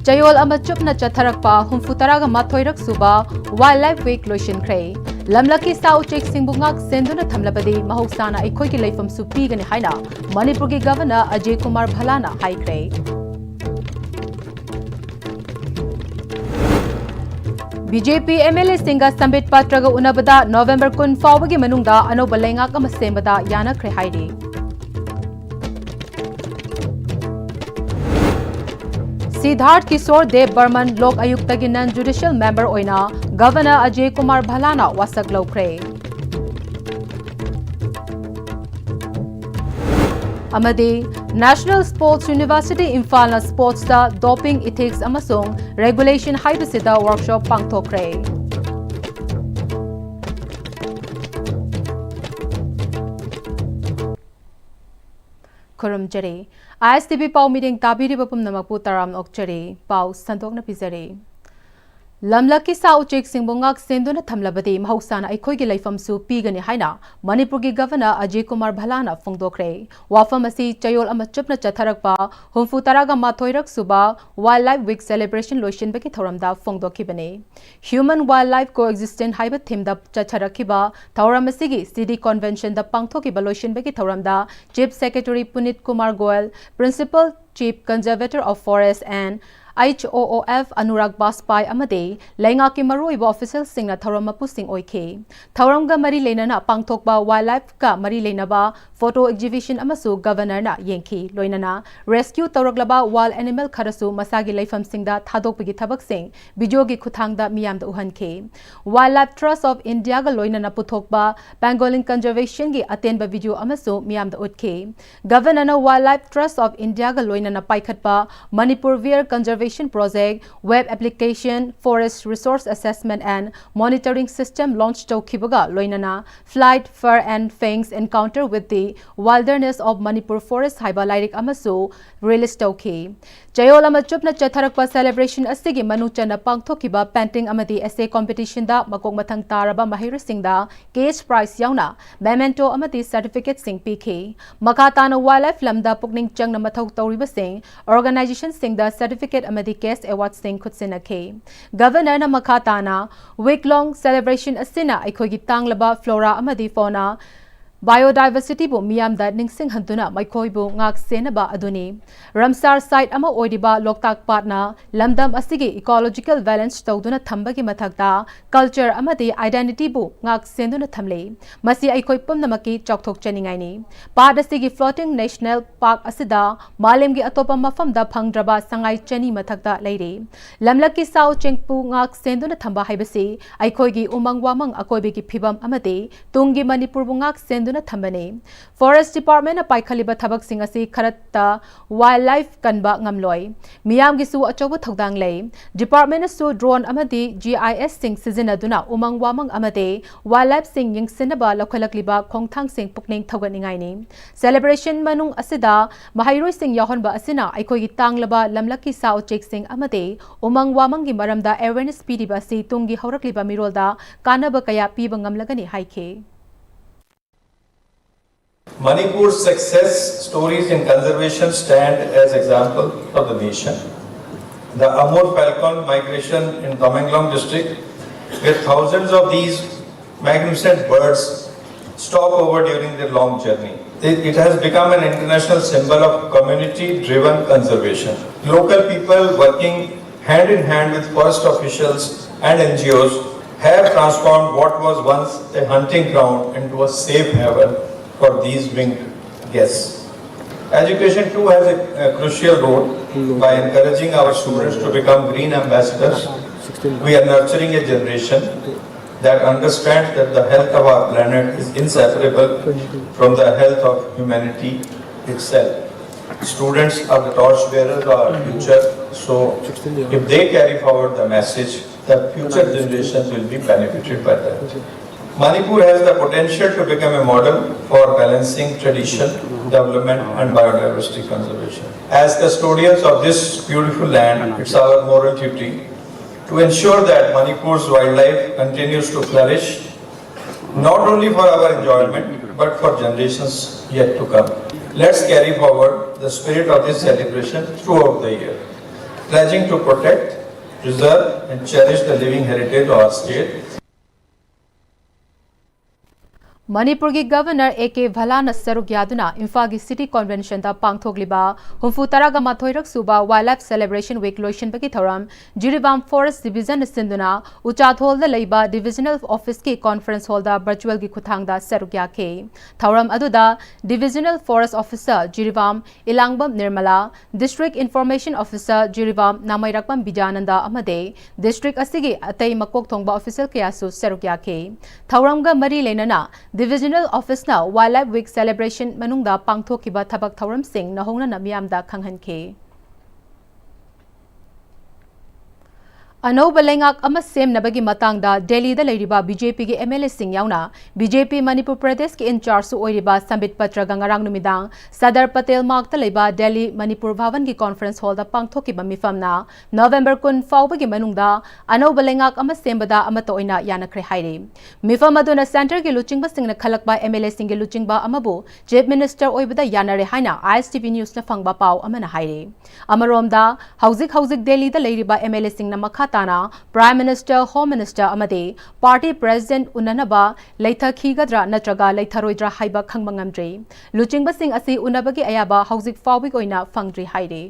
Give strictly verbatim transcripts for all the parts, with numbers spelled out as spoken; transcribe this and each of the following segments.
ꯆꯌꯣꯜ ꯑꯃ ꯆꯨꯞꯅ ꯆꯠꯊꯔꯛꯄ ꯍꯨꯝꯐꯨ ꯇꯔꯥꯒ ꯃꯥꯊꯣꯏꯔꯛ ꯁꯨꯕ Wildlife Week ꯂꯣꯏꯁꯤꯟꯈ꯭ꯔꯦ꯫ ꯂꯝꯂꯛꯀꯤ ꯁꯥ ꯎꯆꯦꯛꯁꯤꯡꯕꯨ ꯉꯥꯛ ꯁꯦꯟꯗꯨꯅ ꯊꯝꯂꯕꯗꯤ ꯃꯍꯧꯁꯥꯅ ꯑꯩꯈꯣꯏꯒꯤ ꯂꯩꯐꯝꯁꯨ ꯄꯤꯒꯅꯤ ꯍꯥꯏꯅ ꯃꯅꯤꯄꯨꯔꯒꯤ ꯒꯚꯔꯅꯔ ꯑꯖꯌ ꯀꯨꯃꯥꯔ ꯚꯜꯂꯥꯅ ꯍꯥꯏꯈ꯭ꯔꯦ꯫ B J P M L ꯑꯦꯁꯤꯡꯒ ꯁꯝꯕꯤꯠ ꯄꯥꯇ꯭ꯔꯒ ꯎꯅꯕꯗ ꯅꯣꯕꯦꯝꯕꯔ ꯀꯨꯟ ꯐꯥꯎꯕꯒꯤ ꯃꯅꯨꯡꯗ ꯑꯅꯧꯕ ꯂꯩꯉꯥꯛ ꯑꯃ ꯁꯦꯝꯕꯗ ꯌꯥꯅꯈ꯭ꯔꯦ ꯍꯥꯏꯔꯤ꯫ ꯁꯤꯗꯥꯔꯊ ꯀꯤꯁꯣꯔ ꯗꯦꯕ ꯕꯔꯃꯟ ꯂꯣꯛ ꯑꯌꯨꯛꯇꯒꯤ ꯅꯟ ꯖꯨꯗꯤꯁꯤꯌꯦꯜ ꯃꯦꯝꯕꯔ ꯑꯣꯏꯅ ꯒꯚꯔꯅꯔ ꯑꯖꯌ ꯀꯨꯃꯥꯔ ꯚꯜꯂꯥꯅ ꯋꯥꯁꯛ ꯂꯧꯈ꯭ꯔꯦ꯫ ꯑꯃꯗꯤ National Sports University ꯏꯝꯐꯥꯜꯅ ꯁ꯭ꯄꯣꯔꯠꯁꯇ doping ethics ꯑꯃꯁꯨꯡ regulation ꯍꯥꯏꯕꯁꯤꯗ workshop ꯄꯥꯡꯊꯣꯛꯈ꯭ꯔꯦ꯫ ꯈꯨꯔꯨꯝꯖꯔꯤ꯫ ꯑꯥꯏ ꯑꯦꯁ ꯇꯤ ꯚꯤ ꯄꯥꯎ ꯃꯤꯠꯌꯦꯡ ꯇꯥꯕꯤꯔꯤꯕ ꯄꯨꯝꯅꯃꯛꯄꯨ ꯇꯔꯥꯝꯅ ꯑꯣꯛꯆꯔꯤ꯫ ꯄꯥꯎ ꯁꯟꯗꯣꯛꯅ ꯄꯤꯖꯔꯤ꯫ ꯂꯝꯂꯛꯀꯤ ꯁꯥ ꯎꯆꯦꯛꯁꯤꯡꯕꯨ ꯉꯥꯛ ꯁꯦꯟꯗꯨꯅ ꯊꯝꯂꯕꯗꯤ ꯃꯍꯧꯁꯥꯅ ꯑꯩꯈꯣꯏꯒꯤ ꯂꯩꯐꯝꯁꯨ ꯄꯤꯒꯅꯤ ꯍꯥꯏꯅ ꯃꯅꯤꯄꯨꯔꯒꯤ ꯒꯚꯔꯅꯔ ꯑꯖꯌ ꯀꯨꯃꯥꯔ ꯚꯜꯂꯥꯅ ꯐꯣꯡꯗꯣꯛꯈ꯭ꯔꯦ꯫ ꯋꯥꯐꯝ ꯑꯁꯤ ꯆꯌꯣꯜ ꯑꯃ ꯆꯨꯞꯅ ꯆꯠꯊꯔꯛꯄ ꯍꯨꯝꯐꯨ ꯇꯔꯥꯒ ꯃꯥꯊꯣꯏꯔꯛ ꯁꯨꯕ Wildlife Week celebration ꯂꯣꯏꯁꯤꯟꯕꯒꯤ ꯊꯧꯔꯝꯗ ꯐꯣꯡꯗꯣꯛꯈꯤꯕꯅꯤ꯫ Human Wildlife Coexistence ꯍꯥꯏꯕ themeꯗ ꯆꯠꯊꯔꯛꯈꯤꯕ ꯊꯧꯔꯝ ꯑꯁꯤꯒꯤ ꯁꯤꯗꯤ ꯀꯟꯚꯦꯟꯁꯟꯗ ꯄꯥꯡꯊꯣꯛꯈꯤꯕ ꯂꯣꯏꯁꯤꯟꯕꯒꯤ ꯊꯧꯔꯝꯗ Chief Secretary ꯄꯨꯅꯤꯠ Kumar Goyal, Principal Chief Conservator of Forest and H O O F Anurag ꯕꯥꯖꯄꯥꯏ ꯑꯃꯗꯤ ꯂꯩꯉꯥꯛꯀꯤ ꯃꯔꯨꯑꯣꯏꯕ ꯑꯣꯐꯤꯁꯤꯌꯦꯜꯁꯤꯡꯅ ꯊꯧꯔꯝ ꯃꯄꯨꯁꯤꯡ ꯑꯣꯏꯈꯤ꯫ ꯊꯧꯔꯝꯒ ꯃꯔꯤ ꯂꯩꯅꯅ ꯄꯥꯡꯊꯣꯛꯄ Wildlifeꯀ ꯃꯔꯤ ꯂꯩꯅꯕ photo exhibition ꯑꯃꯁꯨ ꯒꯚꯔꯅꯔꯅ ꯌꯦꯡꯈꯤ꯫ ꯂꯣꯏꯅꯅ rescue ꯇꯧꯔꯛꯂꯕ wild animal ꯈꯔꯁꯨ ꯃꯁꯥꯒꯤ ꯂꯩꯐꯝꯁꯤꯡꯗ ꯊꯥꯗꯣꯛꯄꯒꯤ ꯊꯕꯛꯁꯤꯡ videoꯒꯤ ꯈꯨꯠꯊꯥꯡꯗ ꯃꯤꯌꯥꯝꯗ ꯎꯍꯟꯈꯤ꯫ Wildlife Trust of Indiaꯒ ꯂꯣꯏꯅꯅ ꯄꯨꯊꯣꯛꯄ pangolin conservationꯒꯤ ꯑꯇꯦꯟꯕ video ꯑꯃꯁꯨ ꯃꯤꯌꯥꯝꯗ ꯎꯠꯈꯤ꯫ ꯒꯚꯔꯅꯔꯅ Wildlife Trust of Indiaꯒ ꯂꯣꯏꯅꯅ ꯄꯥꯏꯈꯠꯄ Manipur Bear Conservation Project web application, forest resource assessment and monitoring system launch ꯇꯧꯈꯤꯕꯒ ꯂꯣꯏꯅꯅ Flight, Fur and Fangs, Encounter with the Wilderness of Manipur Forest ꯍꯥꯏꯕ ꯂꯥꯏꯔꯤꯛ ꯑꯃꯁꯨ release ꯇꯧꯈꯤ꯫ ꯆꯌꯣꯜ ꯑꯃ ꯆꯨꯞꯅ ꯆꯠꯊꯔꯛꯄ celebration ꯑꯁꯤꯒꯤ ꯃꯅꯨꯡ ꯆꯟꯅ ꯄꯥꯡꯊꯣꯛꯈꯤꯕ painting ꯑꯃꯗꯤ essay competitionꯗ ꯃꯀꯣꯛ ꯃꯊꯪ ꯇꯥꯔꯕ ꯃꯍꯩꯔꯣꯏꯁꯤꯡꯗ cash prize ꯌꯥꯎꯅ memento ꯑꯃꯗꯤ certificateꯁꯤꯡ ꯄꯤꯈꯤ꯫ ꯃꯈꯥ ꯇꯥꯅ wildlife ꯂꯝꯗ ꯄꯨꯛꯅꯤꯡ ꯆꯪꯅ ꯃꯊꯧ ꯇꯧꯔꯤꯕꯁꯤꯡ organizationꯁꯤꯡꯗ certificate ꯑꯃꯗꯤ cash awardꯁꯤꯡ ꯈꯨꯠꯁꯤꯟꯅꯈꯤ꯫ Governorꯅ ꯃꯈꯥ ꯇꯥꯅ week long celebration ꯑꯁꯤꯅ ꯑꯩꯈꯣꯏꯒꯤ ꯇꯥꯡꯂꯕ flora ꯑꯃꯗꯤ fauna, biodiversityꯕꯨ ꯃꯤꯌꯥꯝꯗ ꯅꯤꯡꯁꯤꯡꯍꯟꯗꯨꯅ ꯃꯈꯣꯏꯕꯨ ꯉꯥꯛ ꯁꯦꯟꯅꯕ ꯑꯗꯨꯅꯤ꯫ ꯔꯝꯁꯥꯔ site ꯑꯃ ꯑꯣꯏꯔꯤꯕ ꯂꯣꯛꯇꯥꯛ ꯄꯥꯠꯅ ꯂꯝꯗꯝ ꯑꯁꯤꯒꯤ ecological balance ꯇꯧꯗꯨꯅ ꯊꯝꯕꯒꯤ ꯃꯊꯛꯇ culture ꯑꯃꯗꯤ identityꯕꯨ ꯉꯥꯛ ꯁꯦꯟꯗꯨꯅ ꯊꯝꯂꯤ꯫ ꯃꯁꯤ ꯑꯩꯈꯣꯏ ꯄꯨꯝꯅꯃꯛꯀꯤ ꯆꯥꯎꯊꯣꯛꯆꯅꯤꯡꯉꯥꯏꯅꯤ꯫ ꯄꯥꯠ ꯑꯁꯤꯒꯤ floating national park ꯑꯁꯤꯗ ꯃꯥꯂꯦꯝꯒꯤ ꯑꯇꯣꯞꯄ ꯃꯐꯝꯗ ꯐꯪꯗ꯭ꯔꯕ ꯁꯉꯥꯏ ꯆꯅꯤ ꯃꯊꯛꯇ ꯂꯩꯔꯤ꯫ ꯂꯝꯂꯛꯀꯤ ꯁꯥ ꯎꯆꯦꯛꯄꯨ ꯉꯥꯛ ꯁꯦꯟꯗꯨꯅ ꯊꯝꯕ ꯍꯥꯏꯕꯁꯤ ꯑꯩꯈꯣꯏꯒꯤ ꯎꯃꯪ ꯋꯥꯃꯪ ꯑꯀꯣꯏꯕꯒꯤ ꯐꯤꯕꯝ ꯑꯃꯗꯤ ꯇꯨꯡꯒꯤ ꯃꯅꯤꯄꯨꯔꯕꯨ ꯉꯥꯛ ꯁꯦꯟꯗꯨꯅ ꯊꯝꯕꯅꯤ꯫ Forest Departmentꯅ ꯄꯥꯏꯈꯠꯂꯤꯕ ꯊꯕꯛꯁꯤꯡ ꯑꯁꯤ ꯈꯔꯇ wildlife ꯀꯟꯕ ꯉꯝꯂꯣꯏ꯫ ꯃꯤꯌꯥꯝꯒꯤꯁꯨ ꯑꯆꯧꯕ ꯊꯧꯗꯥꯡ ꯂꯩ꯫ Departmentꯅꯁꯨ drone ꯑꯃꯗꯤ GISꯁꯤꯡ ꯁꯤꯖꯤꯟꯅꯗꯨꯅ ꯎꯃꯪ ꯋꯥꯃꯪ ꯑꯃꯗꯤ wildlifeꯁꯤꯡ ꯌꯦꯡꯁꯤꯟꯅꯕ ꯂꯧꯈꯠꯂꯛꯂꯤꯕ ꯈꯣꯡꯊꯥꯡꯁꯤꯡ ꯄꯨꯛꯅꯤꯡ ꯊꯧꯒꯠꯅꯤꯡꯉꯥꯏꯅꯤ꯫ Celebration ꯃꯅꯨꯡ ꯑꯁꯤꯗ ꯃꯍꯩꯔꯣꯏꯁꯤꯡ ꯌꯥꯎꯍꯟꯕ ꯑꯁꯤꯅ ꯑꯩꯈꯣꯏꯒꯤ ꯇꯥꯡꯂꯕ ꯂꯝꯂꯛꯀꯤ ꯁꯥ ꯎꯆꯦꯛꯁꯤꯡ ꯑꯃꯗꯤ ꯎꯃꯪ ꯋꯥꯃꯪꯒꯤ ꯃꯔꯝꯗ awareness ꯄꯤꯔꯤꯕ ꯑꯁꯤ ꯇꯨꯡꯒꯤ ꯍꯧꯔꯛꯂꯤꯕ ꯃꯤꯔꯣꯜꯗ ꯀꯥꯟꯅꯕ ꯀꯌꯥ ꯄꯤꯕ ꯉꯝꯂꯒꯅꯤ ꯍꯥꯏꯈꯤ꯫ Manipur's success stories in conservation stand as example for the nation. The Amur falcon migration in Tamenglong district, where thousands of these magnificent birds stop over during their long journey. It, it has become an international symbol of community-driven conservation. Local people working hand in hand with forest officials and N G Os have transformed what was once a hunting ground into a safe haven for these winged guests. Education too has a, a crucial role by encouraging our students to become green ambassadors. We are nurturing a generation that understands that the health of our planet is inseparable from the health of humanity itself. Students are the torch bearers of our future, so if they carry forward the message, the future generations will be benefited by that. Manipur has the potential to become a model for balancing tradition, development, and biodiversity conservation. As custodians of this beautiful land, it's our moral duty to ensure that Manipur's wildlife continues to flourish, not only for our enjoyment, but for generations yet to come. Let's carry forward the spirit of this celebration throughout the year, pledging to protect, preserve, and cherish the living heritage of our state. ꯃꯅꯤꯄꯨꯔꯒꯤ governor A K ꯚꯂꯥꯅ ꯁꯔꯨꯛ ꯌꯥꯗꯨꯅ ꯏꯝꯐꯥꯜꯒꯤ city ꯀꯣꯟꯚꯦꯟꯁꯟꯗ ꯄꯥꯡꯊꯣꯛꯂꯤꯕ ꯍꯨꯝꯐꯨ ꯇꯔꯥꯒ ꯃꯥꯊꯣꯏꯔꯛ ꯁꯨꯕ wild life celebration week ꯂꯣꯏꯁꯤꯟꯕꯒꯤ ꯊꯧꯔꯝ Jiribam forest ꯗꯤꯚꯤꯖꯟꯅ ꯁꯤꯟꯗꯨꯅ ꯎꯆꯥꯊꯣꯜꯗ ꯂꯩꯕ divisional ꯑꯣꯐꯤꯁꯀꯤ ꯀꯣꯟꯐꯔꯦꯟꯁ ꯍꯣꯜꯗ ꯚꯔꯆꯨꯋꯦꯜꯒꯤ ꯈꯨꯠꯊꯥꯡꯗ ꯁꯔꯨꯛ ꯌꯥꯈꯤ꯫ ꯊꯧꯔꯝ ꯑꯗꯨꯗ divisional forest officer Jiribam Ilangbam Nirmala, district information officer Jiribam Namairakpam Bidyananda ꯑꯃꯗꯤ ꯗꯤꯁꯇ꯭ꯔꯤꯛ ꯑꯁꯤꯒꯤ ꯑꯇꯩ ꯃꯀꯣꯛ ꯊꯣꯡꯕ ꯑꯣꯐꯤꯁꯤꯌꯦꯜ ꯀꯌꯥꯁꯨ ꯁꯔꯨꯛ ꯌꯥꯈꯤ꯫ ꯊꯧꯔꯝꯒ ꯃꯔꯤ ꯂꯩꯅꯅ divisional ꯑꯣꯐꯤꯁꯅ wild life week celebration ꯃꯅꯨꯡꯗ ꯄꯥꯡꯊꯣꯛꯈꯤꯕ ꯊꯕꯛ ꯊꯧꯔꯝꯁꯤꯡ ꯅꯧꯍꯧꯅꯅ ꯃꯤꯌꯥꯝꯗ ꯈꯪꯍꯟꯈꯤ꯫ ꯑꯅꯧꯕ ꯂꯩꯉꯥꯛ ꯑꯃ ꯁꯦꯝꯅꯕꯒꯤ ꯃꯇꯥꯡꯗ ꯗꯦꯜꯂꯤꯗ ꯂꯩꯔꯤꯕ ꯕꯤ ꯖꯦ ꯄꯤꯒꯤ ꯑꯦꯝ ꯑꯦꯜ ꯑꯦꯁꯤꯡ ꯌꯥꯎꯅ ꯕꯤ ꯖꯦ ꯄꯤ ꯃꯅꯤꯄꯨꯔ ꯄ꯭ꯔꯗꯦꯁꯀꯤ ꯏꯟꯆꯥꯔꯖꯁꯨ ꯑꯣꯏꯔꯤꯕ ꯁꯝꯕꯤꯠ ꯄꯇ꯭ꯔꯒ ꯉꯔꯥꯡ ꯅꯨꯃꯤꯗꯥꯡ ꯁꯔꯗꯥꯔ ꯄꯇꯦꯜ ꯃꯥꯔꯛꯇ ꯂꯩꯕ ꯗꯦꯜꯂꯤ ꯃꯅꯤꯄꯨꯔ ꯚꯥꯕꯟꯒꯤ ꯀꯣꯟꯐꯔꯦꯟꯁ ꯍꯣꯜꯗ ꯄꯥꯡꯊꯣꯛꯈꯤꯕ ꯃꯤꯐꯝꯅ ꯅꯣꯕꯦꯝꯕꯔ ꯀꯨꯟ ꯐꯥꯎꯕꯒꯤ ꯃꯅꯨꯡꯗ ꯑꯅꯧꯕ ꯂꯩꯉꯥꯛ ꯑꯃ ꯁꯦꯝꯕꯗ ꯑꯃꯠꯇ ꯑꯣꯏꯅ ꯌꯥꯅꯈ꯭ꯔꯦ ꯍꯥꯏꯔꯤ꯫ ꯃꯤꯐꯝ ꯑꯗꯨꯅ ꯁꯦꯟꯇꯔꯒꯤ ꯂꯨꯆꯤꯡꯕꯁꯤꯡꯅ ꯈꯜꯂꯛꯄ ꯑꯦꯝ ꯑꯦꯜ ꯑꯦꯁꯤꯡꯒꯤ ꯂꯨꯆꯤꯡꯕ ꯑꯃꯕꯨ ꯆꯤꯐ ꯃꯤꯅꯤꯁꯇꯔ ꯑꯣꯏꯕꯗ ꯌꯥꯅꯔꯦ ꯍꯥꯏꯅ ꯑꯥꯏ ꯑꯦꯁ ꯇꯤ ꯚꯤ ꯅ꯭ꯌꯨꯁꯅ ꯐꯪꯕ ꯄꯥꯎ ꯑꯃꯅ ꯍꯥꯏꯔꯤ꯫ ꯑꯃꯔꯣꯝꯗ, ꯍꯧꯖꯤꯛ ꯍꯧꯖꯤꯛ ꯗꯦꯜꯂꯤꯗ ꯂꯩꯔꯤꯕ ꯑꯦꯝ ꯑꯦꯜ ꯑꯦꯁꯤꯡꯅ ꯃꯈꯥ ꯇꯥꯅ ꯄ꯭ꯔꯥꯏꯝ ꯃꯤꯅꯤꯁꯇꯔ, ꯍꯣꯝ ꯃꯤꯅꯤꯁꯇꯔ ꯑꯃꯗꯤ ꯄꯥꯔꯇꯤ ꯄ꯭ꯔꯦꯁꯤꯗꯦꯟꯠ ꯎꯅꯅꯕ ꯂꯩꯊꯈꯤꯒꯗ꯭ꯔꯥ ꯅꯠꯇ꯭ꯔꯒ ꯂꯩꯊꯔꯣꯏꯗ꯭ꯔꯥ ꯍꯥꯏꯕ ꯈꯪꯕ ꯉꯝꯗ꯭ꯔꯤ꯫ ꯂꯨꯆꯤꯡꯕꯁꯤꯡ ꯑꯁꯤ ꯎꯅꯕꯒꯤ ꯑꯌꯥꯕ ꯍꯧꯖꯤꯛ ꯐꯥꯎꯕꯒꯤ ꯑꯣꯏꯅ ꯐꯪꯗ꯭ꯔꯤ ꯍꯥꯏꯔꯤ꯫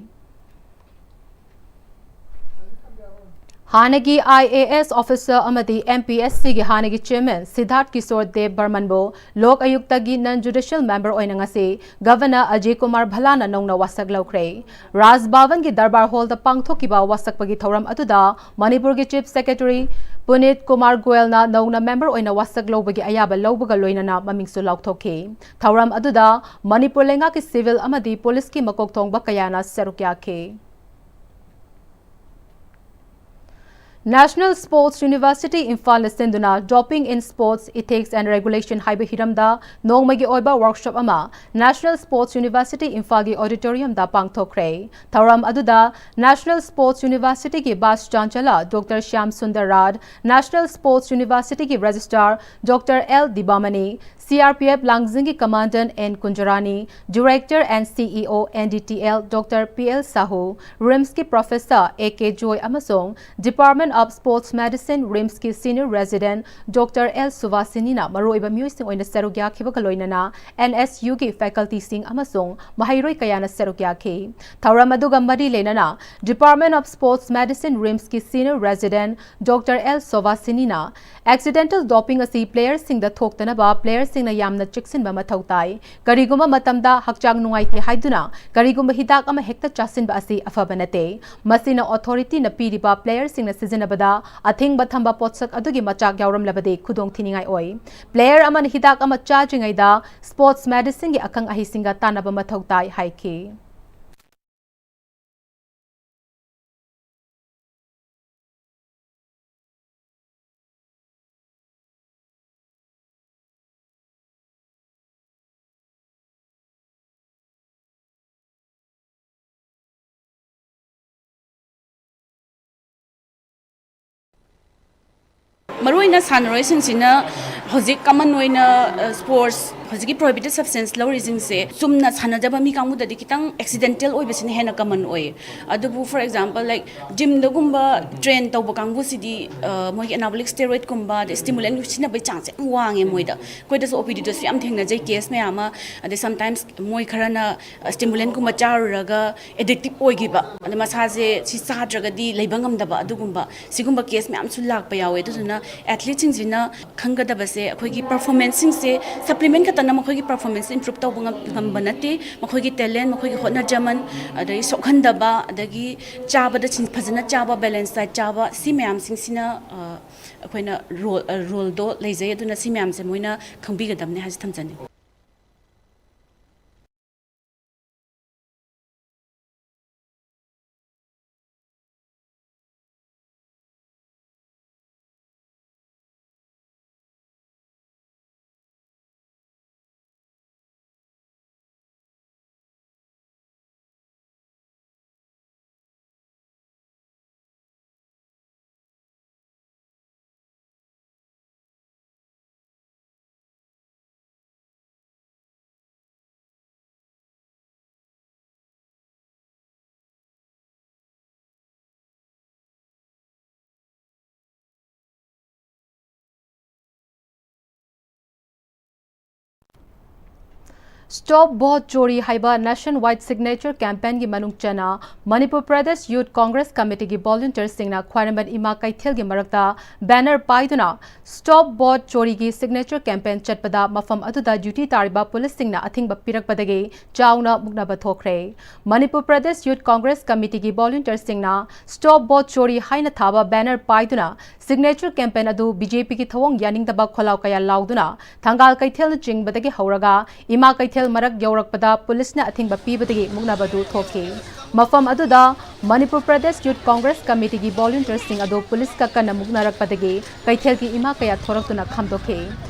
ꯍꯥꯟꯅꯒꯤ ꯑꯥꯏ ꯑꯦ ꯑꯦꯁ ꯑꯣꯐꯤꯁꯥꯔ ꯑꯃꯗꯤ ꯑꯦꯝ ꯄꯤ ꯑꯦꯁ ꯁꯤꯒꯤ ꯍꯥꯟꯅꯒꯤ ꯆꯤꯌꯔꯃꯦꯟ ꯁꯤꯗꯥꯔꯊ ꯀꯤꯁꯣꯔ ꯗꯦꯕ ꯕꯔꯃꯟꯕꯨ ꯂꯣꯛ ꯑꯌꯨꯛꯇꯒꯤ ꯅꯟ ꯖꯨꯗꯤꯁꯤꯌꯦꯜ ꯃꯦꯝꯕꯔ ꯑꯣꯏꯅ ꯉꯁꯤ ꯒꯚꯔꯅꯔ ꯑꯖꯌ ꯀꯨꯃꯥꯔ ꯚꯂꯥꯅ ꯅꯧꯅ ꯋꯥꯁꯛ ꯂꯧꯈ꯭ꯔꯦ꯫ ꯔꯥꯖ ꯚꯕꯟꯒꯤ ꯗꯔꯕꯥꯔ ꯍꯣꯜꯗ ꯄꯥꯡꯊꯣꯛꯈꯤꯕ ꯋꯥꯁꯛꯄꯒꯤ ꯊꯧꯔꯝ ꯑꯗꯨꯗ ꯃꯅꯤꯄꯨꯔꯒꯤ ꯆꯤꯐ ꯁꯦꯀ꯭ꯔꯦꯇꯔꯤ ꯄꯨꯅꯤꯠ ꯀꯨꯃꯥꯔ ꯒꯣꯌꯜꯅ ꯅꯧꯅ ꯃꯦꯝꯕꯔ ꯑꯣꯏꯅ ꯋꯥꯁꯛ ꯂꯧꯕꯒꯤ ꯑꯌꯥꯕ ꯂꯧꯕꯒ ꯂꯣꯏꯅꯅ ꯃꯃꯤꯡꯁꯨ ꯂꯥꯎꯊꯣꯛꯈꯤ꯫ ꯊꯧꯔꯝ ꯑꯗꯨꯗ ꯃꯅꯤꯄꯨꯔ ꯂꯩꯉꯥꯛꯀꯤ ꯁꯤꯚꯤꯜ ꯑꯃꯗꯤ ꯄꯨꯂꯤꯁꯀꯤ ꯃꯀꯣꯛ ꯊꯣꯡꯕ ꯀꯌꯥꯅ ꯁꯔꯨꯛ ꯌꯥꯈꯤ꯫ National Sports University ꯏꯝꯐꯥꯜꯅ ꯁꯤꯟꯗꯨꯅ Doping in Sports Ethics and Regulation ꯍꯥꯏꯕ ꯍꯤꯔꯝꯗ ꯅꯣꯡꯃꯒꯤ ꯑꯣꯏꯕ workshop ꯑꯃ National Sports University ꯏꯝꯐꯥꯜꯒꯤ auditoriumꯗ ꯄꯥꯡꯊꯣꯛꯈ꯭ꯔꯦ꯫ ꯊꯧꯔꯝ ꯑꯗꯨꯗ National Sports Universityꯒꯤ Vice Chancellor Doctor Shyam Sundar Raj, National Sports Universityꯒꯤ Registrar Doctor L Dibamani, C R P F ꯂꯥꯡꯖꯤꯡꯒꯤ Commandant N Kunjarani, Director and C E O N D T L Doctor P L Sahu, RIMSꯀꯤ Professor A K Joy ꯑꯃꯁꯨꯡ Department of Sports Medicine, RIMSꯀꯤ Senior Resident Doctor L Suvasinina ꯃꯔꯨꯑꯣꯏꯕ ꯃꯤꯑꯣꯏꯁꯤꯡ ꯑꯣꯏꯅ ꯁꯔꯨꯛ ꯌꯥꯈꯤꯕꯒ ꯂꯣꯏꯅꯅ N S Uꯒꯤ facultyꯁꯤꯡ ꯑꯃꯁꯨꯡ ꯃꯍꯩꯔꯣꯏ ꯀꯌꯥꯅ ꯁꯔꯨꯛ ꯌꯥꯈꯤ꯫ ꯊꯧꯔꯝ ꯑꯗꯨꯒ ꯃꯔꯤ ꯂꯩꯅꯅ Department of Sports Medicine, RIMSꯀꯤ Senior Resident Doctor L Suvasinina, accidental doping ꯑꯁꯤ playerꯁꯤꯡꯗ ꯊꯣꯛꯇꯅꯕ playerꯁꯤꯡꯅ ꯌꯥꯝꯅ ꯆꯦꯛꯁꯤꯟꯕ ꯃꯊꯧ ꯇꯥꯏ꯫ ꯀꯔꯤꯒꯨꯝꯕ ꯃꯇꯝꯗ ꯍꯛꯆꯥꯡ ꯅꯨꯡꯉꯥꯏꯇꯦ ꯍꯥꯏꯗꯨꯅ ꯀꯔꯤꯒꯨꯝꯕ ꯍꯤꯗꯥꯛ ꯑꯃ ꯍꯦꯛꯇ ꯆꯥꯁꯤꯟꯕ ꯑꯁꯤ ꯑꯐꯕ ꯅꯠꯇꯦ꯫ ꯃꯁꯤꯅ authorityꯅ ꯄꯤꯔꯤꯕ playerꯁꯤꯡꯅ ꯁꯤꯖꯤꯟꯅꯕꯗ ꯑꯊꯤꯡꯕ ꯊꯝꯕ ꯄꯣꯠꯁꯛ ꯑꯗꯨꯒꯤ ꯃꯆꯥꯛ ꯌꯥꯎꯔꯝꯂꯕꯗꯤ ꯈꯨꯗꯣꯡꯊꯤꯅꯤꯡꯉꯥꯏ ꯑꯣꯏ꯫ Player ꯑꯃꯅ ꯍꯤꯗꯥꯛ ꯑꯃ ꯆꯥꯗ꯭ꯔꯤꯉꯩꯗ sports medicineꯒꯤ ꯑꯈꯪ ꯑꯍꯩꯁꯤꯡꯒ ꯇꯥꯟꯅꯕ ꯃꯊꯧ ꯇꯥꯏ ꯍꯥꯏꯈꯤ꯫ ꯃꯔꯨꯑꯣꯏꯅ ꯁꯥꯟꯅꯔꯣꯏꯁꯤꯡꯁꯤꯅ ꯍꯧꯖꯤꯛ common ꯑꯣꯏꯅ, ꯑ, sports, ꯍꯧꯖꯤꯛꯀꯤ prohibited substance ꯂꯧꯔꯤꯁꯤꯡꯁꯦ ꯆꯨꯝꯅ ꯁꯥꯟꯅꯖꯕ ꯃꯤ ꯀꯥꯡꯕꯨꯗꯗꯤ ꯈꯤꯇꯪ accidental ꯑꯣꯏꯕꯁꯤꯅ ꯍꯦꯟꯅ common ꯑꯣꯏꯌꯦ꯫ ꯑꯗꯨꯕꯨ, for example, like, gymꯗꯒꯨꯝꯕ train ꯇꯧꯕ ꯀꯥꯡꯕꯨꯁꯤꯗꯤ, ꯑ, ꯃꯣꯏꯒꯤ anabolic steroidꯀꯨꯝꯕ, ꯑꯗꯩ stimulant ꯁꯤꯖꯤꯟꯅꯕꯒꯤ ꯆꯥꯡꯁꯦ ꯌꯥꯝ ꯋꯥꯡꯉꯦ ꯃꯣꯏꯗ꯫ ꯑꯩꯈꯣꯏꯗꯁꯨ OPDꯗꯁꯨ ꯌꯥꯝ ꯊꯦꯡꯅꯖꯩ case ꯃꯌꯥꯝ ꯑꯃ꯫ ꯑꯗꯩ sometimes ꯃꯣꯏ ꯈꯔꯅ, ꯑ, stimulantꯀꯨꯝꯕ ꯆꯥꯔꯨꯔꯒ addictive ꯑꯣꯏꯈꯤꯕ, ꯑꯗ ꯃꯁꯥꯁꯦ ꯁꯤ ꯆꯥꯗ꯭ꯔꯒꯗꯤ ꯂꯩꯕ ꯉꯝꯗꯕ, ꯑꯗꯨꯒꯨꯝꯕ, ꯁꯤꯒꯨꯝꯕ case ꯃꯌꯥꯝꯁꯨ ꯂꯥꯛꯄ ꯌꯥꯎꯋꯦ꯫ ꯑꯗꯨꯗꯨꯅ athleteꯁꯤꯡꯁꯤꯅ ꯈꯪꯒꯗꯕꯁꯦ, ꯑꯩꯈꯣꯏꯒꯤ performanceꯁꯤꯡꯁꯦ supplement ꯈꯛꯇꯅ ꯃꯈꯣꯏꯒꯤ performance improve ꯇꯧꯕ ꯉꯝ-, ꯉꯝꯕ ꯅꯠꯇꯦ꯫ ꯃꯈꯣꯏꯒꯤ talent, ꯃꯈꯣꯏꯒꯤ ꯍꯣꯠꯅꯖꯃꯟ, ꯑꯗꯒꯤ ꯁꯣꯛꯍꯟꯗꯕ, ꯑꯗꯒꯤ ꯆꯥꯕꯗ ꯆꯤꯟ-, ꯐꯖꯅ ꯆꯥꯕ, balance diet ꯆꯥꯕ, ꯁꯤ ꯃꯌꯥꯝꯁꯤꯡꯁꯤꯅ, ꯑ, ꯑꯩꯈꯣꯏꯅ role, ꯑ, roleꯗꯣ ꯂꯩꯖꯩ꯫ ꯑꯗꯨꯅ ꯁꯤ ꯃꯌꯥꯝꯁꯦ ꯃꯣꯏꯅ ꯈꯪꯕꯤꯒꯗꯕꯅꯦ ꯍꯥꯏꯁꯦ ꯊꯝꯖꯅꯤꯡꯉꯤ꯫ Stop Vote Chori ꯍꯥꯏꯕ nationwide signature campaignꯒꯤ ꯃꯅꯨꯡ ꯆꯟꯅ ꯃꯅꯤꯄꯨꯔ ꯄ꯭ꯔꯗꯦꯁ ꯌꯨꯊ ꯀꯣꯡꯒ꯭ꯔꯦꯁ ꯀꯃꯤꯇꯤꯒꯤ ꯚꯣꯂꯨꯟꯇꯤꯌꯔꯁꯤꯡꯅ ꯈ꯭ꯋꯥꯏꯔꯝꯕꯟ ꯏꯃꯥ ꯀꯩꯊꯦꯜꯒꯤ ꯃꯔꯛꯇ banner ꯄꯥꯏꯗꯨꯅ Stop Vote Choriꯒꯤ signature campaign ꯆꯠꯄꯗ ꯃꯐꯝ ꯑꯗꯨꯗ duty ꯇꯥꯔꯤꯕ ꯄꯨꯂꯤꯁꯁꯤꯡꯅ ꯑꯊꯤꯡꯕ ꯄꯤꯔꯛꯄꯗꯒꯤ ꯆꯥꯎꯅ ꯃꯨꯛꯅꯕ ꯊꯣꯛꯈ꯭ꯔꯦ꯫ ꯃꯅꯤꯄꯨꯔ ꯄ꯭ꯔꯗꯦꯁ ꯌꯨꯊ ꯀꯣꯡꯒ꯭ꯔꯦꯁ ꯀꯃꯤꯇꯤꯒꯤ ꯚꯣꯂꯨꯟꯇꯤꯌꯔꯁꯤꯡꯅ Stop Vote Chori ꯍꯥꯏꯅ ꯊꯥꯕ banner ꯄꯥꯏꯗꯨꯅ signature campaign ꯑꯗꯨ BJPꯒꯤ ꯊꯧꯑꯣꯡ ꯌꯥꯅꯤꯡꯗꯕ ꯈꯣꯜꯂꯥꯎ ꯀꯌꯥ ꯂꯥꯎꯗꯨꯅ ꯊꯪꯒꯥꯜ ꯀꯩꯊꯦꯜꯅꯆꯤꯡꯕꯗꯒꯤ ꯍꯧꯔꯒ ꯏꯃꯥ ꯀꯩꯊꯦꯜ ꯃꯔꯛ ꯌꯧꯔꯛꯄꯗ ꯄꯨꯂꯤꯁꯅ ꯑꯊꯤꯡꯕ ꯄꯤꯕꯗꯒꯤ ꯃꯨꯛꯅꯕꯗꯨ ꯊꯣꯛꯈꯤ꯫ ꯃꯐꯝ ꯑꯗꯨꯗ ꯃꯅꯤꯄꯨꯔ ꯄ꯭ꯔꯗꯦꯁ ꯌꯨꯊ ꯀꯣꯡꯒ꯭ꯔꯦꯁ ꯀꯃꯤꯇꯤꯒꯤ ꯚꯣꯂꯨꯟꯇꯤꯌꯔꯁꯤꯡ ꯑꯗꯨ ꯄꯨꯂꯤꯁꯀ ꯀꯟꯅ ꯃꯨꯛꯅꯔꯛꯄꯗꯒꯤ ꯀꯩꯊꯦꯜꯒꯤ ꯏꯃꯥ ꯀꯌꯥ ꯊꯣꯔꯛꯇꯨꯅ ꯈꯥꯝꯗꯣꯛꯈꯤ꯫